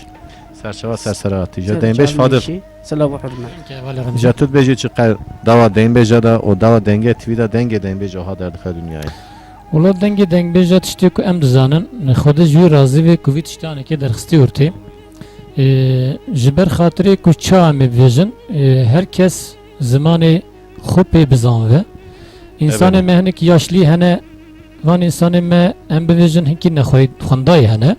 Serçava ser sera hatî. Ji Ser dengbêj çavên Fadil. Şî. Silav û hurmet. Ke, wele Remzî. Îca tu dibêjî çi qe-, dawa dengbêja de û dawa Denge T V de, dengê dengbêja ha derdixe dinyayê. Wela dengê dengbêja tiştê ku em dizanin, Xwedê ji wî razî be ku vî tiştanekê derxistî ortê. Ê, ji ber xatirê ku çawa em ê bibêjin, ê, her kes zimanê xwe pê bizanve. Însanê Evet. me hinek yaşlî hene, van însanê me em bibêjin hinkî nexwe-, xwendayî hene.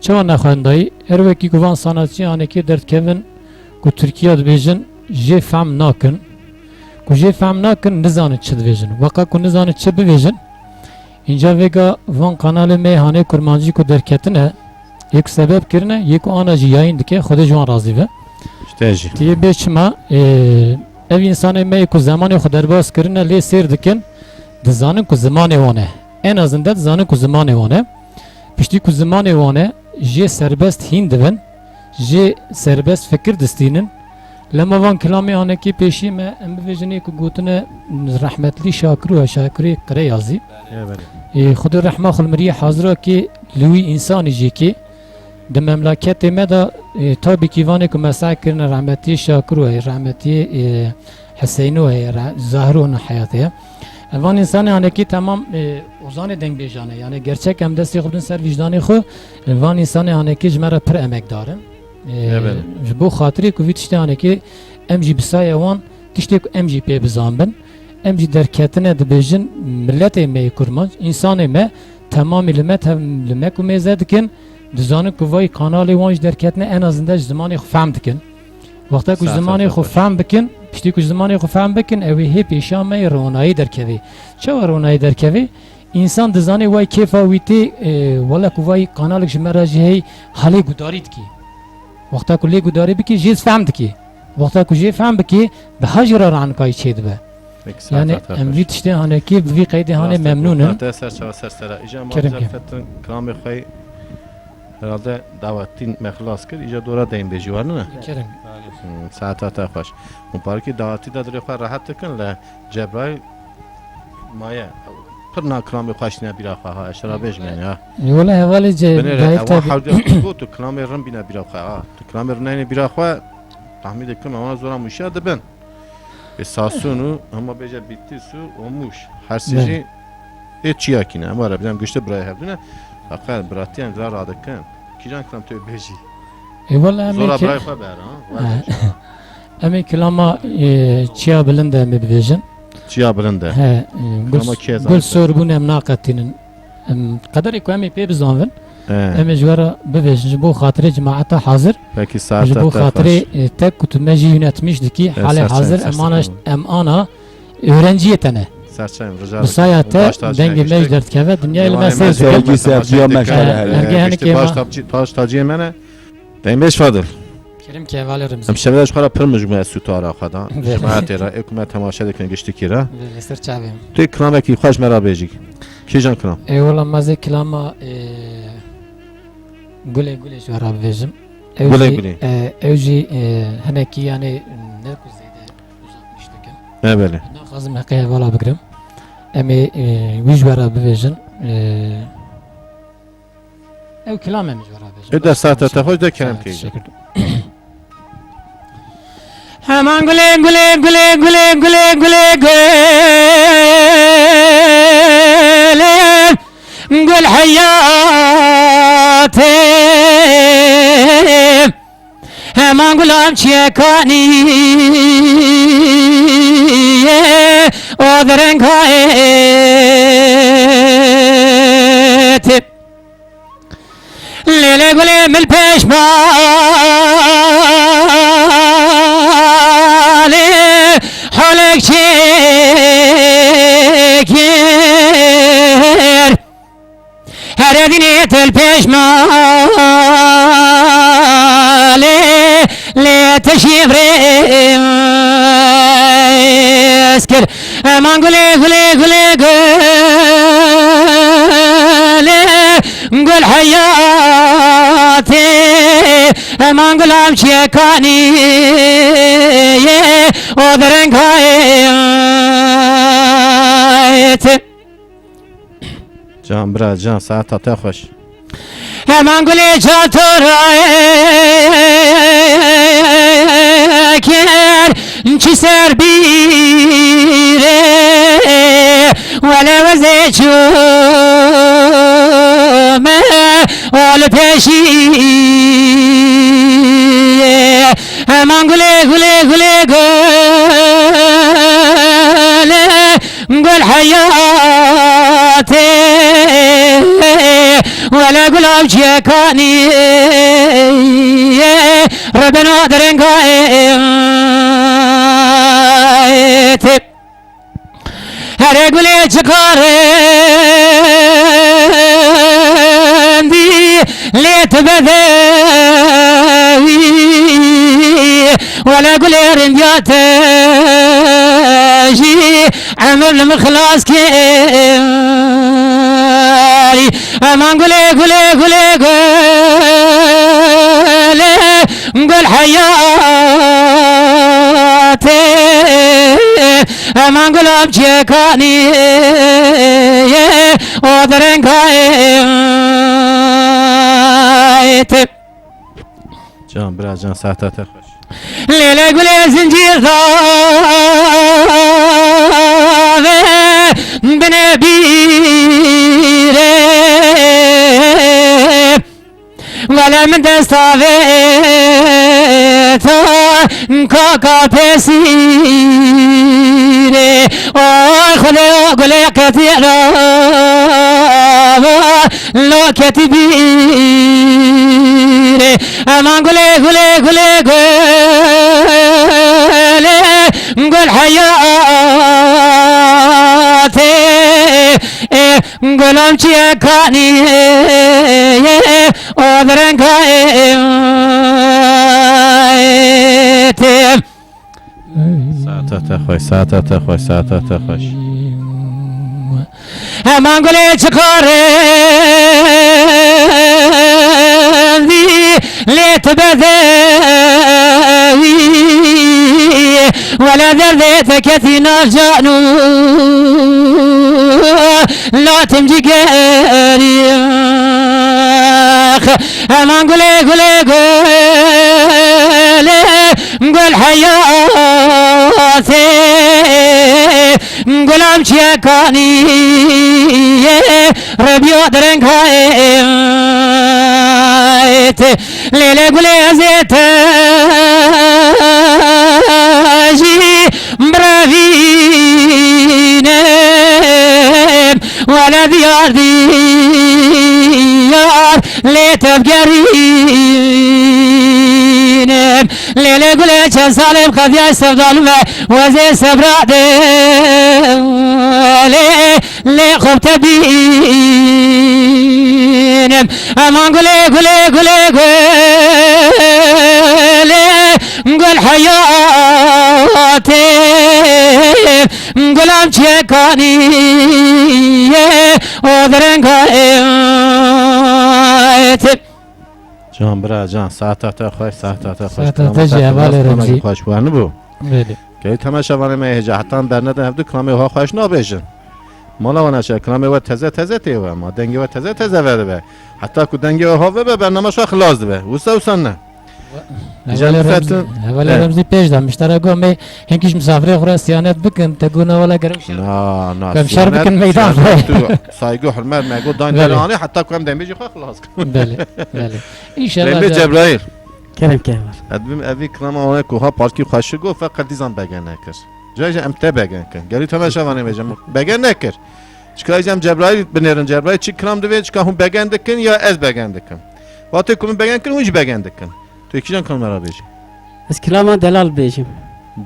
Çawa nexwendayî? Her wekî ku van sanatçiyanekê derdikevin ku Tirkiya dibêjin, jê fehm nakin. Ku jê fehm nakin, nizanin çi dibêjin. Weqa ku nizanin çi bibêjin, Înca vêga van kanalê me hanê kurmancî ku derketine, yê ku sebeb kirine, yê ku ana jî yayîn dike, Xwedê ji wan razî be. Ji te jî. Tiyê bê çima, e, ev însanê me yê ku zemanê xwe derbas kirine, lê sêr dikin, dizanin ku zimanê wan e. En azinde dizanin ku zimanê wan e. Piştî ku zimanê wan e, jê serbest hîn dibin. Jê serbest fikir distînin. Lema van kilamê anekê pêşî me, em bibêjin ê ku gotine rehmetlî Şakiro, Şakirê Qireyazî. Evet. Ê, Xwedê rehma xwe li miriyê hazira kê, li wî însanî jê kê. Di memleketê me de, ê, tabî kî vanê ku me seh kirine rehmetî Şakiro heye, rehmetî, ê, Heseyno heye, re-, Zahiro ne heyatê ye. Van însanê hanekî temam, e, ozanê dengbêjan e. Yani gerçek em destê xwe bidin ser vîjdanê xwe, e, van însanê hanekî ji me re pir emekdar in. E, Evet. Ji bo xatirê ku vî tiştê hanekî em jî bi saya wan tiştê ku em jî pê bizan bin. Em jî derketine dibêjin miletê me yê Kurmanc, însanê me temamî li me tev-, li me ku mêze dikin, dizanin ku vay kanalê wan jî derketine en azinde ji zimanê xwe fehm dikin. Wexta ku ji Saet zimanê xwe xweş. Fehm bikin, piştî ku ji zimanê xwe fehm bikin, ew ê hê pêşiya me yê ronayî derkevê. Çawa ronayî derkevê? Însan dizanê way kêfa wî tê, e, wele ku vay kanalek ji me re jî hey halê gudarî dikî. Wexta ku lê gudarî bikî, jê fehm dikî. Wexta ku jê fehm bikî, daha jî re ranikayî çêdibe. Peki, Yani, saet em vî tiştê hanekî, bi vî qeydê hanê Rastî memnûn in. Te ser çava ser sera. Îja ma Kerem bize ke. Fetin kilamê xwe herhalde dawetin me xilas kir. Îja dora deyin bêjî, war nine? Kerem. Hmm, saeta te xweş. Hûn parkî dawetî de dilê xwe rehet dikin, le Cebraîl maye. Pir na kilamê xweş tîne bîra xwe ha, ez şera bêjim yani ha. Yola hevalê ce Binêre, daîf ewa tabi. Hewdiya tu got, tu kilamê rin bîne bîra xwe ha. Tu kilamê rin neyne bîra xwe, tahmîn dikim, ewana zora mûşiya dibin. Ê Sasûn û hema bêje Bîtlis û, û Mûş. Her sê Ne. Jî ê çiyakî ne. Hema re bînem giştî birayê hevdû ne. Feqet biratiyan vira radikin. Kîjan kilam tu bêjî? E, wala em Zora ê ki-, birayê xwe ber, ha? He. Werdin şa. Em ê kilama, e, çiya bilind e em ê bibêjin. Çiya bilind e. He, e, gul, Kilama kê gul zaf e. Sor bûn em naqetînin. Em, qederê ku em ê pê bizanvin, He. Em ê ji we re bibêjin, ji bo xatirê cemaeta hazir, Pekî, saeta ji bo te xatirê, xweş. E, te ku tu me jî yönetmiş dikî, E, halê ser çayım, hazir ser em ana, çayım. Em ana öğrenciyê te ne. Ser çayım, rica Bi saya ederim. Te Baş tacı dengê me ji derdikeve, dinyayê li me sêr dikin. Sevgi, sevgiya me He, her ergê yer. Henekê Baş ma- tacı, baş tacı me ne. Dengê me Fadil. Kerim ke hevalê Remzî. Em şevê ji xwe re pir mijûl me sûtara xwe da. Belê. Cemaetê re, ê ku me temaşe dikin giştikî re. Belê, ser çavê. Tu yê kilamekî xweş me re bêjî. Kîjan kilam? Ê, wela ma zê kilama, ê, Gulê Gulê ji we re bibêjim. Ew Gulê jî, Gulê. Ê, ew jî, ê, hinekî, yanî, ne ku zêde uzatmış dikim. E, belê. Naxwazim heqê hevala bigirim. Em ê, ê, wî ji we re bibêjin. Ê, Ew kilamê min ji we re bêjin. Ew de saete te xweş de kerem keyî. Teşekkür ederim. Heman gulê, gulê, gulê, gulê, gulê, gulê, gulê, gul heyatê. Heman gulam çiyekanî ye, o derengayê. Lêlê gulê min pêş balê holek çêkir. Here dînê til pêş malê lê tişî virêz kir. Eman gulê, gulê, gulê, gulê, gul heyatê. Eman gulam çiyekanî ye, o derengayê. Can bira, can, saeta te xweş. Heman gulê çatora ker çi ser bîrê, wele wezê çûme ol pêşî. Heman gulê, gulê, gulê, gulê, gul heyatê. Wele gulav çiyekanî ye, rebeno derengayê. Here gulê çikarendî lê tu bedewî. Wele gulê rindiya te jî emir li min xilas kir. Eman gulê, gulê, gulê, gulê, gul heyatê. Eman gulam çiyekanî ye, o derengayê. Can bira can, saeta te xweş. Lêlê gulê zincîr dave. Binê bîrê. Wele min dest avêta kaka pêsîrê. Oy xulê o gulê qetî rava lo ketî bîrê. Eman gulê, gulê, gulê, gulê, gul heyatê. Ê, gulam çiye kanî, o direnga ê, ê, tê. Saeta te xweş, saeta te xweş, saeta te xweş. Heman gulê çiqarê vî lê tu bedewî. Wele derdê te ketî nav can û latim cigerî. Heman gulê, gulê, gulê, gul heyatê. Gulam çiye kanî ye, rebiyo dereng hayê. Lê lê gulê ez ê te jî birevînim. Wele diyar diyar lê te bigerînim. Lê lê gulê çend salê bi qediyay sevdalû me, wezê sebra de lê lê xwe te bînim. Eman gulê, gulê, gulê, gulê, gul heyatê. Gulam çekanî ye, o direnga êt. Can bira can, saeta te xweş, saeta te xweş. Saeta te jî hevalê Remzî. Xweş wanibû. Belê. Key temaşevanê me hêja hetan bernedin hevdu kilamê ha xweş nabêjin. Mala wana çe kilamê we teze teze tê we ma dengê we teze teze vedibe. Heta ku dengê we ha vebe bername şa xilas dibe. Wisa wisa ne. Hevalê Remzî, hevalê Remzî pêş de miştera got me hinkî ji misafirê xwe re siyanet bikin, te got na wela gerek şer. Na, na, em şer bikin meydan xwe. Tu saygı hürmet me got dayn te anê heta ku em dembê jî xwe xilas kin. Belê, belê. Înşallah. Dembê Cebraîl. Kerem ke var. Ez bim evî kilama wana ku ha parkî xweşik got feqet dîzan bege nekir. Cayê em te begen kin. Gelî temaşevanê me jî begen nekir. Çika jî em Cebraîl binêrin, Cebraîl çi kilam divê, çika hûn begen dikin ya ez begen dikim. Wextê ku min begen kir, hûn jî begen dikin. Tu kîjan kilam me re bêjî? Ez kilama delal bêjim.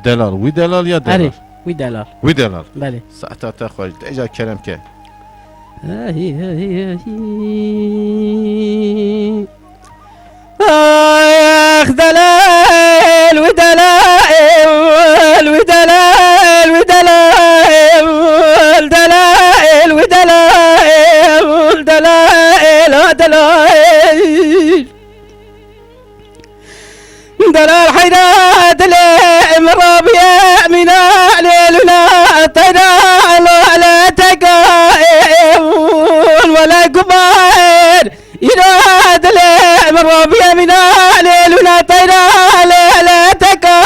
Delal, wî delal ya delal? Erê, wî delal. Wî delal. Belê. Saeta te xweş, deja kerem ke. Ahî, ahî, ahî. Ax delal, wî delal, wî delal, wî delal, delal, wî delal, delal, a delal. Delal heyra dilê min rabiye mîna lê lûna teyra lo ele teka wele gubar. Îra dilê min rabiye mîna lê lûna teyra lê lê teka.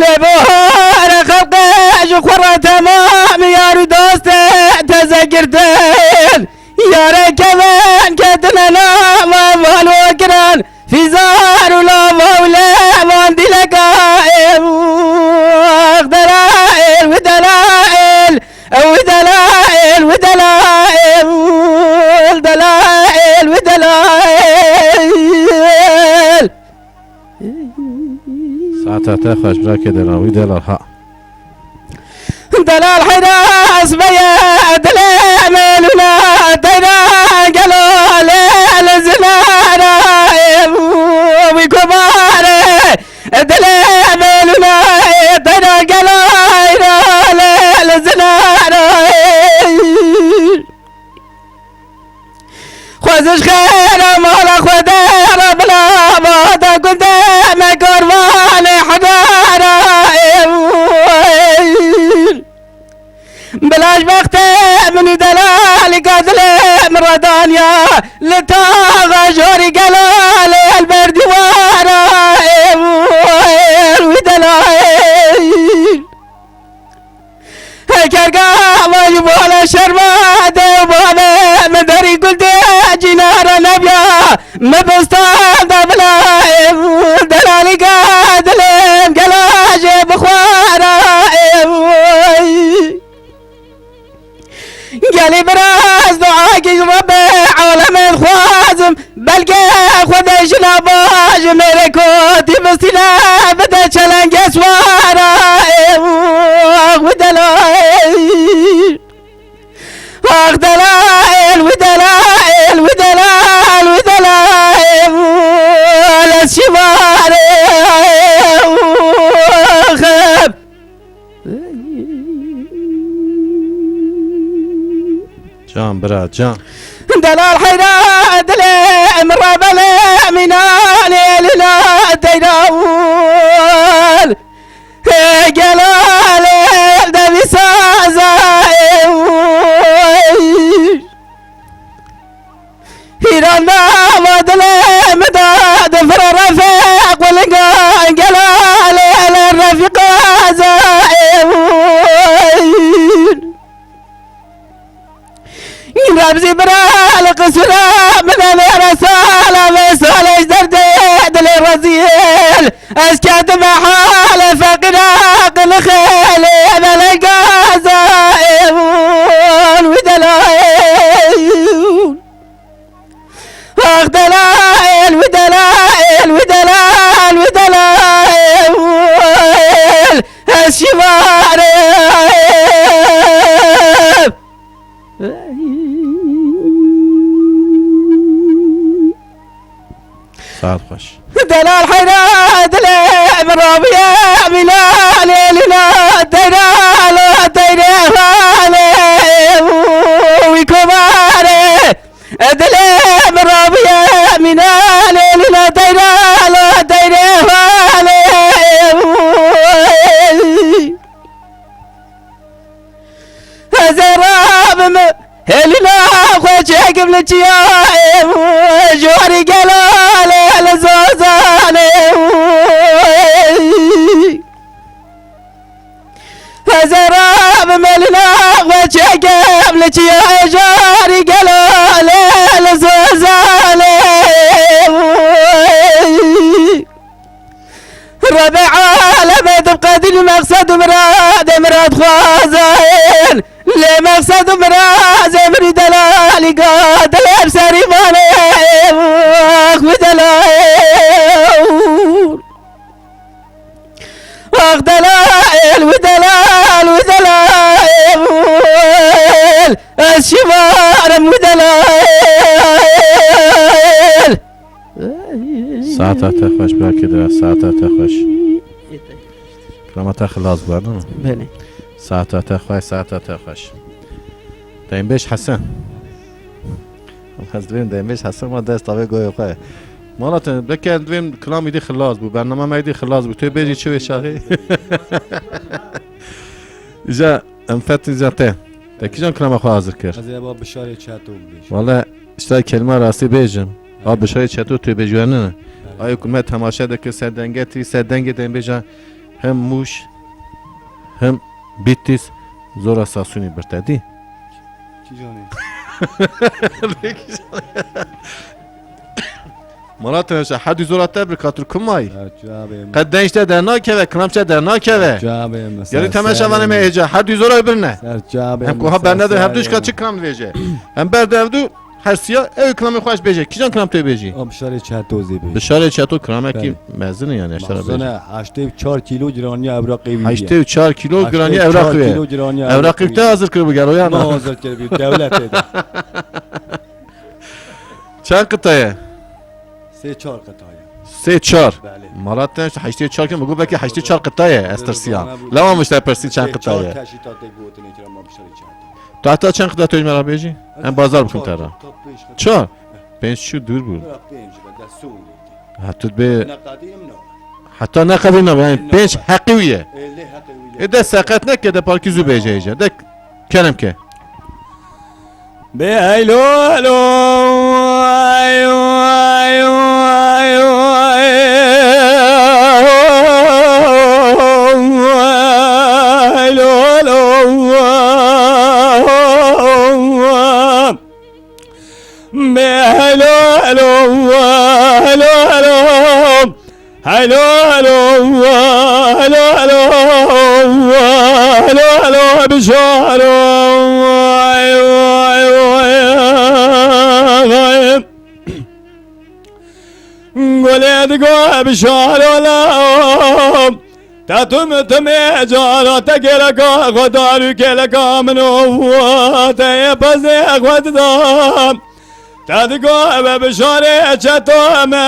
Lê bahare xelqê ji xwe re temam yar û dostê teze girtin. Yare kevin ketine nava van û kiran. Fîzar û lava û levan dîleka êv. Ax delail wî delail, ew wî delail, wî delail, delail wî delail. Saeta te xweş birakê delal, wî delal ha. Delal heyras beye dilê melûna teyra gelo lê li zinara wî kubare. Dilê melûna teyra gelo lê li zinara. Xwezin ji xêra mala xwe de re bila vada gundê me karvanê hedara. Bila ji bextê min û delalîka dilê min re daniya li taxa jorî gela lê el ber dîwara. Wî delal Kerga vay bana şerma de bana, me derî gul de cînara nebiya, me bostan da bila, delalî ga dilim gela jê bixwara. Gelî biraz dua kî Rebê alemê dixwazim, belkê Xwedê jina baş mêrê kotî bistîne bide çelengê swara. Êw, wi delayê. Ax delayê, wi delayê, wi delayê, wi delayê. Ez şivare. Can bira, can. Delal heyra dilê min rabelê mînanê lîla deyran. Hê gelalê devî saza ê. Hîran da va dilê min da difira refîq û linga gelalê li refîqa zayê. Remzî bira li qisûra min e mêra sala vê salê ji derdê dilê rezîl. Ez ketime hale feqîra qilixê lê belê gaza êvûn wî delayê. Ax delayê, wî delayê, wî delayê, wî delayê. Ez şivare. Saet xweş. Delal heyra dilê min rabiye mîna lê lîna deyra lo deyre hale wî kovare. Dilê min rabiye mîna lê lîna deyra lo deyre hale. Ez ê rabim hêlîna xwe çêkim li çiyayê, ji warî gelalê li zozanê. Ez ê rabim hêlîna xwe çêkim li çiyayê, ji warî gelalê li zozanê. Rebê alemê dim qedîl û meqsed û miradê mirad xwazayên. Lê meqsed û mirazê min û delalî ga dilê bi serî vanê. Ax wî delayê. Ax delayê, wî delal, wî delayê. Ez şivarim wî delayê. Saeta te xweş, belkî de saeta te xweş. Kilama te xilas bû, ne? Belê. Saeta te xweş, saeta te xweş. Deynbêj Hesen. Ez divêm Deynbêj Hesen ma dest avê goyê xwe. Mala te, belkî divêm kilamî dî xilas bû, bernama me dî xilas bû. Tu bêjî çi wê şaxê? Îca em fetin îca te. Te kîjan kilama xwe hazir kir? Ez ê ba Bişarê Çeto bibêjim. Wele, işte kelime rastî bêjim. Ha, Bişarê Çeto tu bêjî ne? Belê. Ay ku me temaşe dikir ser dengê tî, ser dengê dembêja hem Mûş, hem Bitlis, zora Sasûnî birtedî. Kîjanê? Mala te neşe, herdî zora te bir katur kumayî. Serçavê min. Qed denç te dernakeve, kilam te dernakeve. Serçavê min, Yarî temeşevanê me hêca, herdî zora birine. Serçavê Hem min, ku ha bernede, hem serçavê duşka min. Çi kilam dibêje. Hem berde evdu, her siya, ew kilamê xweş bêje. Kîjan kilam tê bêjî? Am şarê Çeto zê bêjî. Bi şarê Çeto kilamekî Belê. Mezin e yani, eştera Mezin bêjî. E, heştê û çar kîlo giraniya ewraqê wî ye. Heştê û çar kîlo giraniya Heştê û çar ewraqê wî ye. Kîlo giraniya Ewraqê ewraqê wî wî te ye. hazir kiribû, dewletê de. Ma hazir kiribû, dewletê de. Çend qita ye? Sê çar qita ye. Sê çar. Belê. Mala te işte heştê çar kim? Bu belki heştê çar qita ye, ez tirsiya. Bana bu Lewan işte persi çend Sê qita çar ye. Teşîta tê gotinê kira ma bişarê çar. Tu heta çend qita tu ji me re bêjî? Em bazar bikim te re. Çar. Pênc şu dûr bû. Bira pênc be, de sûn. Ha, tu bê Ne qadîm no. Heta ne qadîm no, yani Ne pênc be. Heqî wî ye. Ê, lê heqê wî lê. E de seqet neke de parkî zû bêje hêja. De kerem ke. Bê eylo, eylo, eylo, eylo, eylo, eylo, eylo, eylo. Helo, helo. Helo, helo. Helo, helo. Helo, helo. Bişaro. Gulê digo bişaro la. Te tu mi tu me cara te kêleka xwe dar û kêleka min û te yê pezê xwe dida. Te digo eve bişarê çeta me.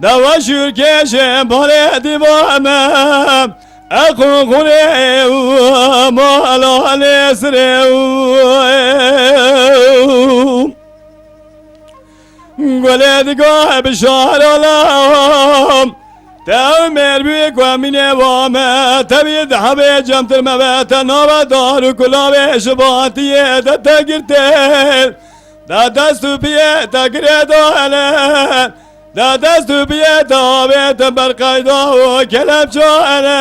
De we şûrkêşê balê dîva me. E qunqunê û mala lêsirê û. Gulê diga bişara lam. Te ew mêrbûyê ku em mînê wa me, te bî di hebê cemtir me be, te nava dar û kulavê ji batiyê de te girtê. De dest û piyê te girê dane. De dest û piyê te avêtin ber qayda û kelepçane.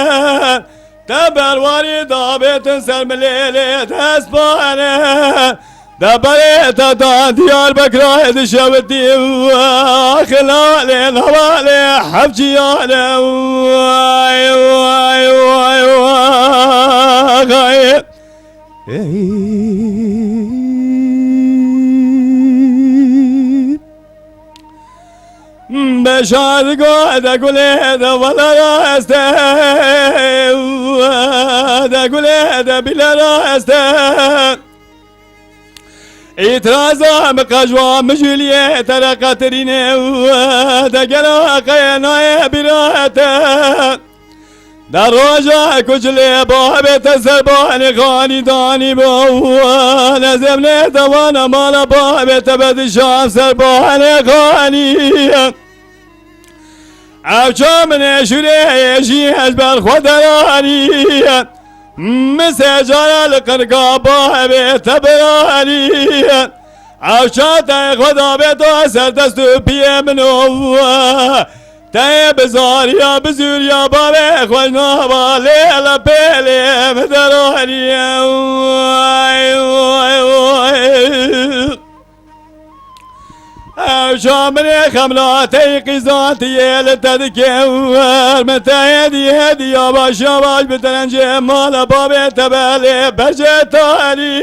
Te berwarî dabêtin ser milêlê destpane. De berê te da Diyarbekirê dişewitî û xilalê hevalê hevciyane û ay, ay, ay, ay, ay. Ey. Beşar go de gulê de valara este, de gulê de bilara este. Îtiraza mi qajwa mi jûliyê te re qetirîne, de gela qeyenayê bîra te. De roja ku cilê babê te ser banê xanî danî bo, nezemnê te vana mala babê te bedişam ser banê xanî. Ew çaminê şûrê jî ez ber xwe deranî. Min sê cara li qirka babê te biranî. Ew çateyê xwe dabê to ser dest û piyê min û Te bi zariya, bi zûriya bavê xwe nava lê ele pêlê min deranî. Ay, ay, ay. Ew çaminê xemla tey qîzantiyê li te dike wer. Min te hêdî hêdî yavaş yavaş bi terencê mala bavê te belê bercê tarî.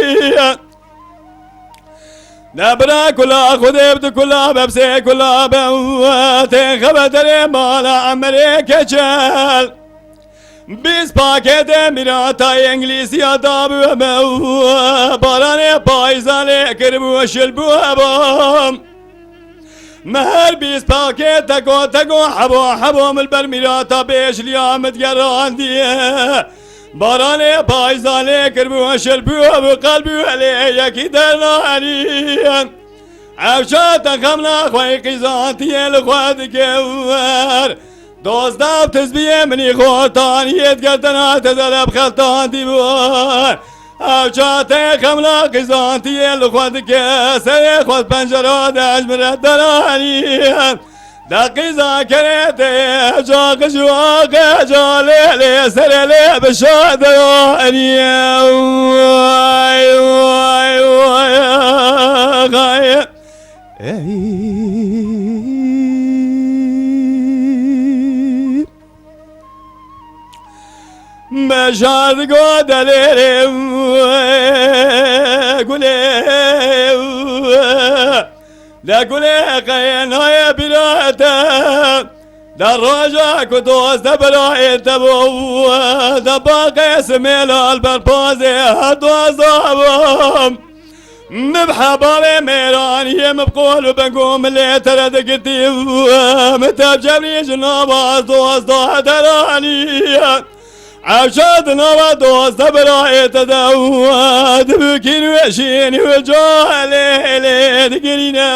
Ne bira kula Xwedê bi kula bebsê kula be. Tê xebeterê mala emerê keçel. Bîst paketê mîrata Îngilîziya dabû me. Baranê payîza lê kiribû şil bû hebam. Me her bîst pakê teko teko hebo hebo min li ber mîrata bêjliya min digerandiye. Baranê payîza lê kiribû şil bû bi qelbû lê yekî dernaniye. Ev çate xemla xwe qîzantiyê li xwe dike wer. Dozdeh tizbiyê minî xortaniyê digertena te zere bi xeltandî bû. Ew çatê xemla qîzantiyê li xwe dike, serê xwe pencera de ji min re deranî. De qîza kerê tê ca qij û aqê ca lê lê serê lê bi şa deranî. Ay, ay, ay, ay. Ey. Meşar go delêrê gulê de gulê qeyê nayê bîra te. De roja ku doz de birayê te bû, de baqê simêla li ber pazê her doz dabû. Min bi hebavê mêraniyê min bi qol û beng û milê te re digirtî. Min te bi cebrî ji nava doz da deranî. Ev şa di nava doz de birayê te de dibikîn û eşîn û ca lê lê digirîne.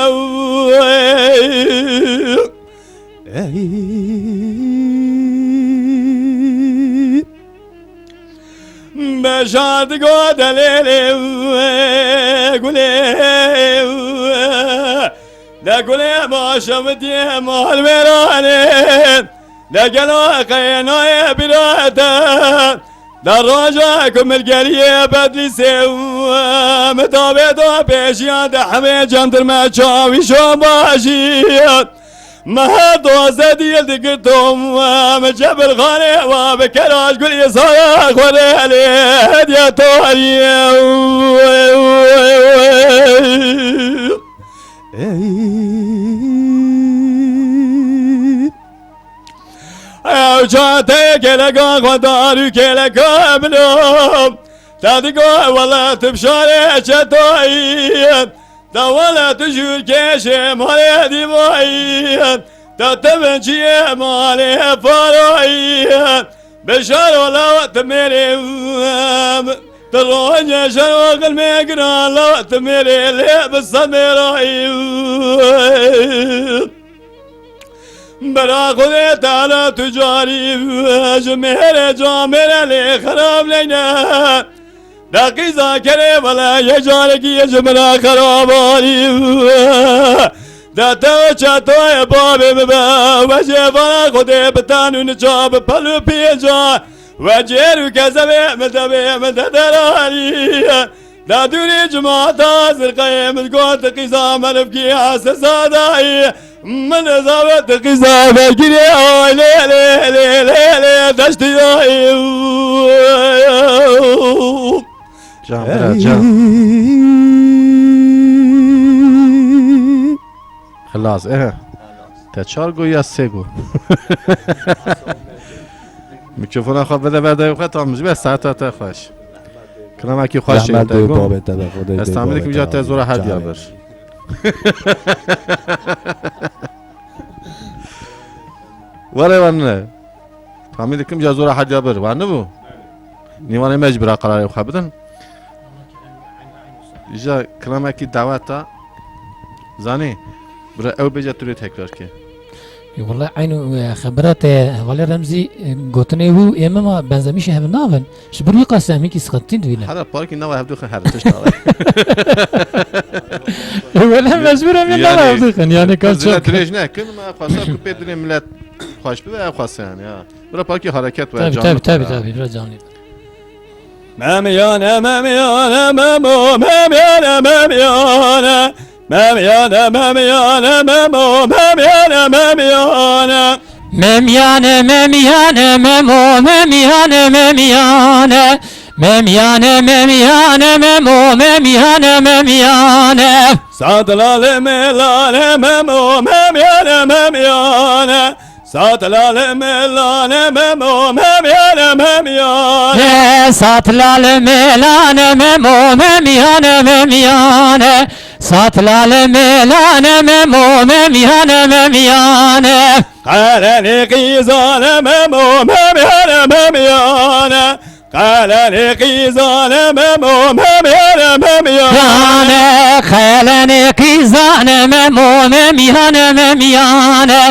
Ey. Beşar digo delêlê gulê de gulê ma şewitiyê malwêranê de gelo qeynayê bîra te. Di roja ku min geriyê Bedlîsê û min tavê da pêşiya de hemê cem dir me çawîşo bajî. Me her doze dîl digirto, min Cebilxanê wa bi keraj gul îsaya xwe re lê hediye tarî. Ey. Ew çateyê kêleka xwe dar û kêleka bilo. Te digo wele tu bi şarê çetoyî. Te wele tu jûr kêşê malê dîvayî. Te tevinçiyê malê faroyî. Bi şaro lawa tu mêrê. Tu roje şaro xilmê giran lawa tu mêrê lê bi sed mêrayî. Bera Xwedê Teala tu carî ji mêrê camêre lê xerab leyne. De qîza kerê wele yek carekî ji min re xerabanî. De te çetoyê babê min be, wecê vana Xwedê bi tan û niça bi pel û pênca. Wecêr û kezebê min devê min de deranî. Da dûrî cimata zirqeyê min got qîza merivkî hese sadayî. Min zavet qîza vegirê ay lê lê lê lê lê deştiyayî. Can bira, can. Xilas, eh. Te çar go ya sê go. Mikrofona xwe bide ber dayê xwe, tam ji be saeta te xweş. Kilamekî xweş Zehmet çêkir te bû, gom. Babê te be, Xwedê Ez bê tahmin babê dikim te ja te razî. Zora her Çavê. Diyarbir. Were werne. Tahmin dikim ja zora her Diyarbir. Werne bû? Nîvanê me ji bira qerarê xwe bidin. Îja kilamekî daweta zanî, bira ew bêje tu rê tekrar ke. Ê, wele eynû, e, xebera te hevalê Remzî, e, gotinê wî û ê min ma benzemîşê hev nabin. Ji ber wî qas em hînkî sixetin dibîne. Hera parkî nava hev dixin her tişt nava. Ê, wele mecbur em ê nava hev dixin. Yani, ka zile çok dirêj nekin, ma xwasa ku pê dilê millet xweş bibe, ev xwasa yani, ya. Bira parkî hareket ve, Tabii, canlı tabii, tabii, bira. Tabii, biraz canlı. Memiyane, memiyane, memo, memiyane, memiyane. Memiyane, memiyane, memo, memiyane, memiyane. Memiyane, memiyane, memo, memiyane, memiyane. Memiyane, memiyane, memo, memiyane, memiyane. Sadlale melale, memo, memiyane, memiyane. Satlale melane memo memiyane memiyane. He, satlale melane memo memiyane memiyane. Satlale melane memo memiyane memiyane. Qelenê qîzane memo memiyane memiyane. Qelenê qîzane memo memiyane memiyane. Yane, qelenê qîzane memo memiyane memiyane.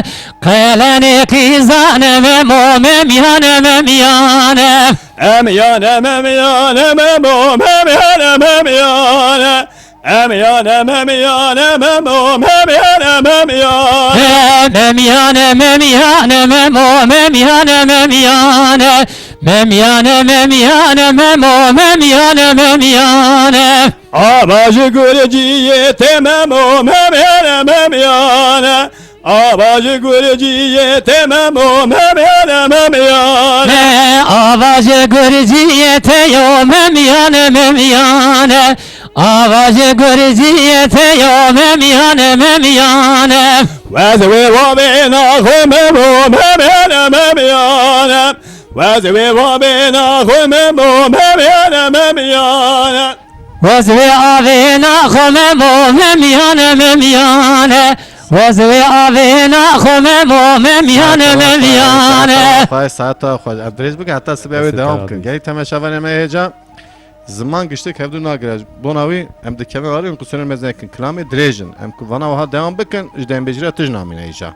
Qelenê qîzane memo memiyane memiyane. Emiyane memiyane memo memiyane memiyane. Emiyane memiyane memo memiyane memiyane. He, memiyane memiyane memo memiyane memiyane. Memiyane memiyane memo memiyane memiyane. Ava ji gurciyê tê memo memiyane memiyane. Ava ji gurciyê tê memo memiyane memiyane. Me ava ji gurciyê tê yo memiyane memiyane. Ava ji gurciyê tê yo memiyane memiyane. Wez wê wavê naxwe memo memiyane memiyane. Wez wê wavê naxwe memo memiyane memiyane. Wez wê avê naxwe memo memiyane memiyane. Wez wê avê naxwe memo memiyane memiyane. Saeta xwe, saeta xwe. Em dirêj bikin heta sibê wê dewam bikin. Gelî temaşevanê me hêja. Ziman giştik hevdû nagire. Bona wî em dikevin arê, em qusûrên me nekin. Kilamê dirêj in. Em ku vana wiha dewam bikin, ji dembêjî re tij namîne îja.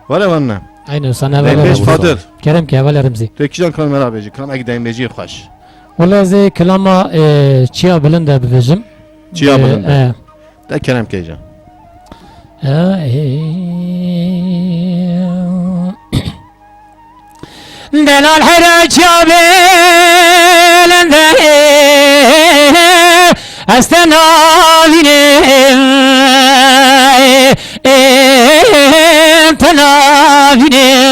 Were wan ne. Aynen, sana heval Dembêj Remzî. Fadir. Kerem ki heval Remzî. Tu kîjan kilam me ra bêjî? Kilamekî dembêjî xweş. Wala ez ê kilama, e, Çiya Bilind e bibêjim. Çiya E, Bilind e. De kerem ke îja. E, e, Delal hera çavê lende, ez te navînim, te navînim.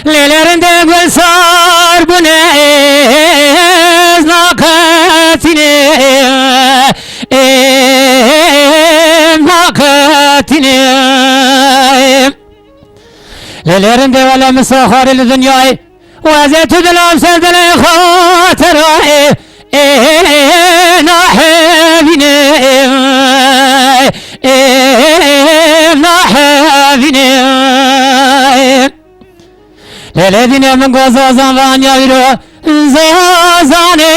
Lêlerinde gul sar bûne, ez naqetînim, naqetînim. Lê lêrin dê wele min saxarê li dinyayê. Û ez ê tu dilam ser dilê xatirayê. Ê, ê, nahevînim. Ê, ê, nahevînim. Lê lê dînê min got zazan vanya wîro. Zazanê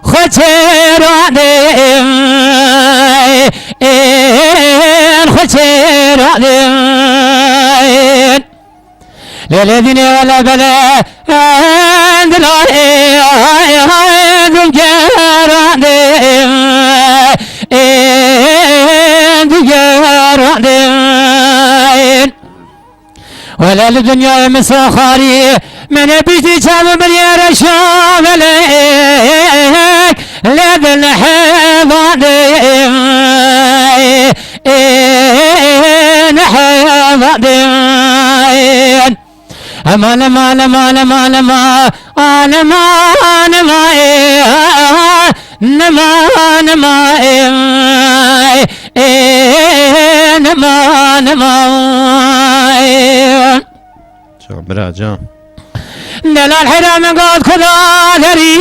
xwe çêradê, ên xwe çêradê. Lê lê dînê wele bele, en dilayê, en digeradê, en digeradê. Wele li dinyayê min saxarî, min ê piştî çav biriyê reşa melek, lê di nehevandê, nehevandê. Eman, eman, eman, eman, eman, eman, eman, eman, eman, eman, eman. Can bira, can. Delal hera min got kuda derî,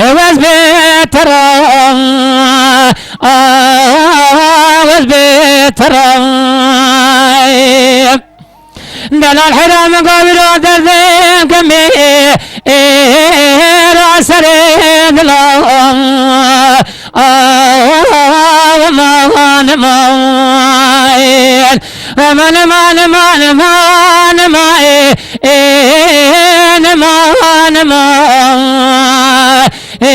ew ez bê te re, ew ez bê te re. Delal hera min got wîra derdê kemê, ê ra serê dila. Aman, aman, aman. Aman, aman, aman, aman, aman, e, e, aman, aman, e, e,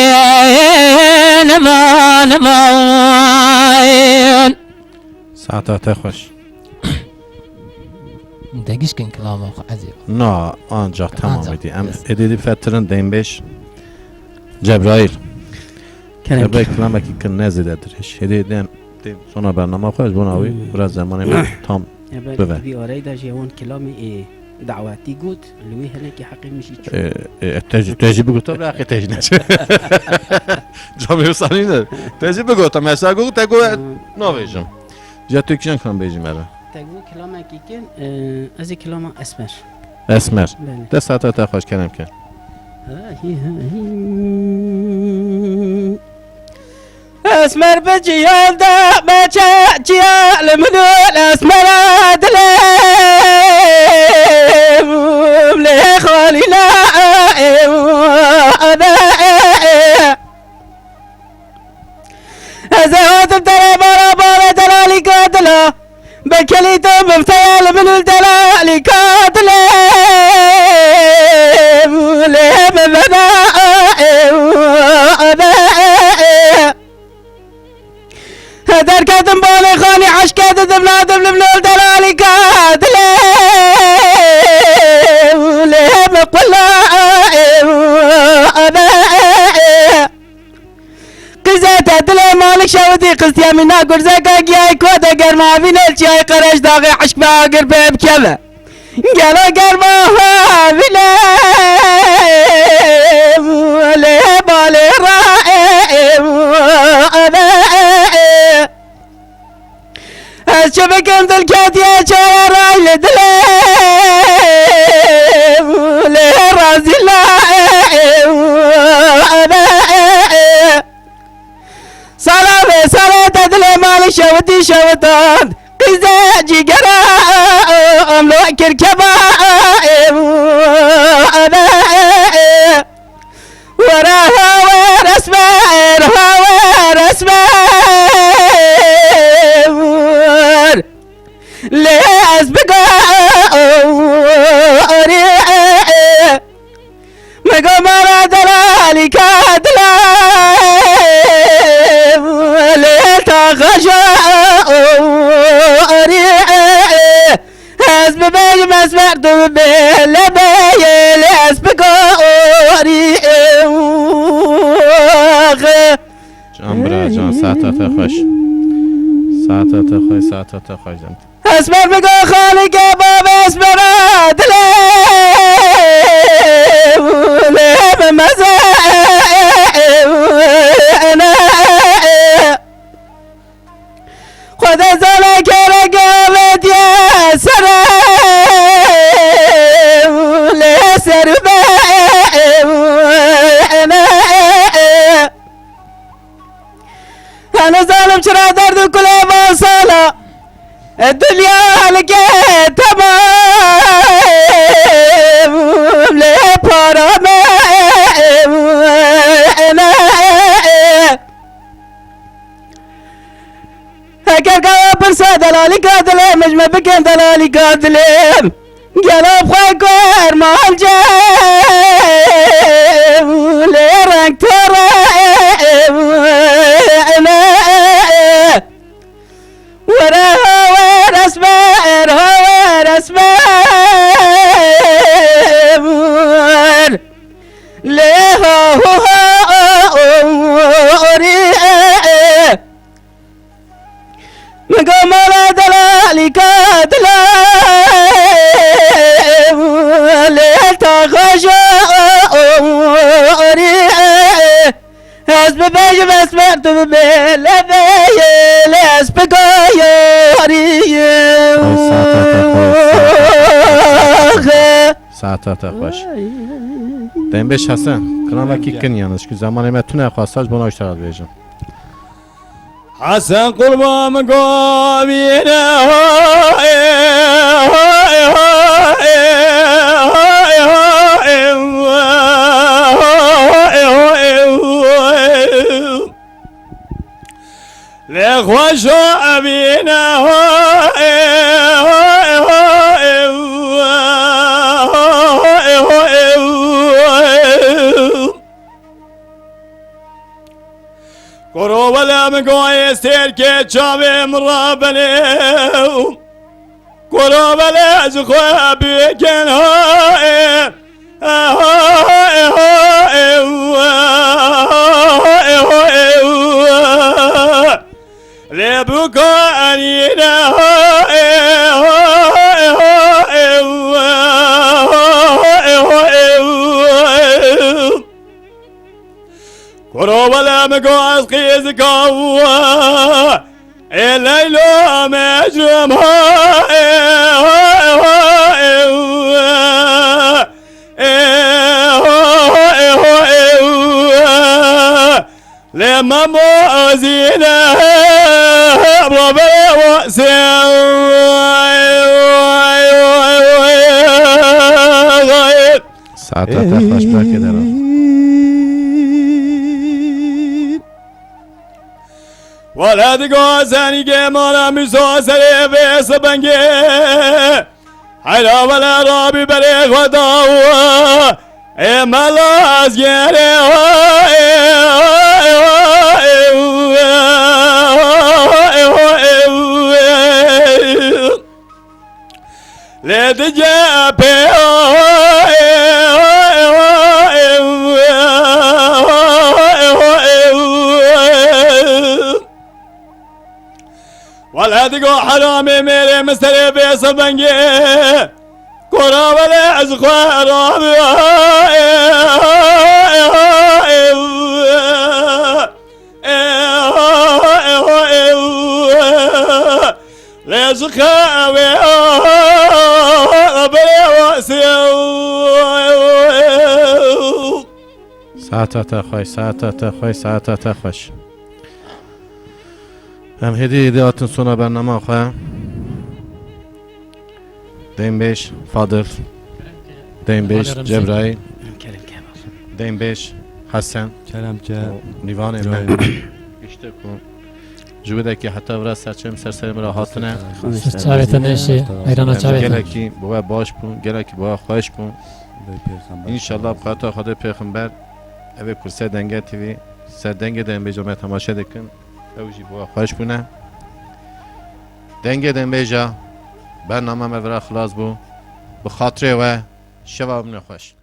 aman, aman. Saeta te xweş. Degişkin kilama xwe ez ê. Na, ancak tamam Ancak, edi. Em yes. Êdî dî fetirin deynbêj. Cebraîl. Kerem. Cebraîl, kilamekî kin ne zêde dirêj. Hêdî dem, dem sona bernama xwe ji bona wî Hmm. biraz zemanê me tam Ya ben bibe. Vî areyda jî hewon kilamê ê dawetî got, li wê hinekî heqê min jî çû. E, e, te jî, te jî bigota, bira heqê te jî neçe. Camê wisa nîne. Te jî bigota, mesela got, te got, Hmm. navêjim. Ya tu kîjan kilam bêjî me re? Te got kilamekî kin, e, ez ê kilama Esmer. Esmer. Belê. Dest hata te xweş, kerem ke. Esmer bi ciyan de meçe ciya li min û li esmera dilê lê xalî ne. Ez ê hatim te re bara barê delalî katila. Bi kelî tu bifteya li min û delalî katile. Lê min vena. Derketim balê xanî eşke didim nadim li min û delalî katile. Lê min qula. Qîze te dilê malik şewitî qistiye mîna gurzeka giyayê ku de germa vînê çiyayê qereş daxê eşk be agir pê bikeve. Gelo germa havîne lê balê ra eve. Ez çi bikim dil ketiye çaya ray li dilê lê razî la. Sala vê salê te dilê malê şewitî şewitan. Qîze cîgera em lo kir keva. Were hawer esmer, hawer esmer. Lê ez bigorî. Mego mara delalî ka dila. Lê ta xaja. Bej mesmer tu bê lebeyê lê ez bikorî. Can bira can, saeta te xweş. Saeta te xweş, saeta te xweş can. Esmer bigo xalike bab esmera dilê lê meze. Xwedê zana kere gavetiye sere lê ser be. Hene zalim çira derd û kulê van sala. Dinya halike temam lê para me. Heker gava pirsa delalîka dilê, min ji me bikin delalîka dilê. Gelo xwe ku ermance lê reng tore. Were hawer esmer, hawer esmer. Lê ha hu ha o, o, o, ri, e, e. Min go mala delalîka dila, lê ta xweş o, o, o, ri, e, e. Ez bibêjim esmer tu bibê lebeyê, lê ez bigoyorî. Ay, saeta te xweş, saeta te xweş. Saeta te xweş. Dembêj Hesen, kanalekî kin yanlış, ku zamanê me tune xwesta ji bona ji te re dibêjim. Hesen qurban min govîne, ho, e, ho, e, ho, e, ho, e, ho, e, ho, e, ho, e, ho, e, ho, e. Lê xweş o evîne, ho, e, ho, e, ho, e, ho, e, ho, e, ho, e, ho, e. Koro wele min goyê stêrkê çavê min rabenê. Koro wele ji xwe bikin ha e. Ha e, ha e, ha e, ha e. Lê bûka enîne ha e, ha e, ha e, ha e, ha e. Koro wele min go ez qîzika we. Ê Leyla Mecnûn ha, ê, ha, ha, ê, ê, ha, ha, ê, ha, ê, lê Memo Ezîne, Robê Wasê. Saeta te xweş, berkê dera. Wele digo zenîgê mala Mîsa serê vê sibengê. Heyra wele rabî berê xwe dawa. Ê mela ez gêrê wa, ê, wa, ê, wa, ê, wa, ê, wa, ê, wa, ê, wa. Lê di cepê wele digo heramê mêrê min serê vê sibengê. Kora wele ez xwe rabi. Lê ji xewê berê wasiye. Saeta te xweş, saeta te xweş, saeta te xweş. Em hêdî hêdî hatin sona bernama xwe. Deynbêj Fadil. Deynbêj Fadil Remzî. Cebraîl. Kerem Kemal. Deynbêj Hesen. Kerem Ke-, û Nîvanê me. Cebraîl. Giştek û ji wê dekî heta vira serçeyên ser serê min re hatine. Ser çavê te neşê, eyrana çavê te. Gelekî bi we baş bûn, gelekî bi we xweş bûn. Bê pêxember. Înşallah bi xeta Xwedê pêxember, ev ê ku ser Dengê T V, ser Dengê Deynbêja me temaşe dikin. Ew jî bi we xweş bûne. Dengê Deynbêja Bername me vira xilas bû. Bi xatirê we, şeva min xweş.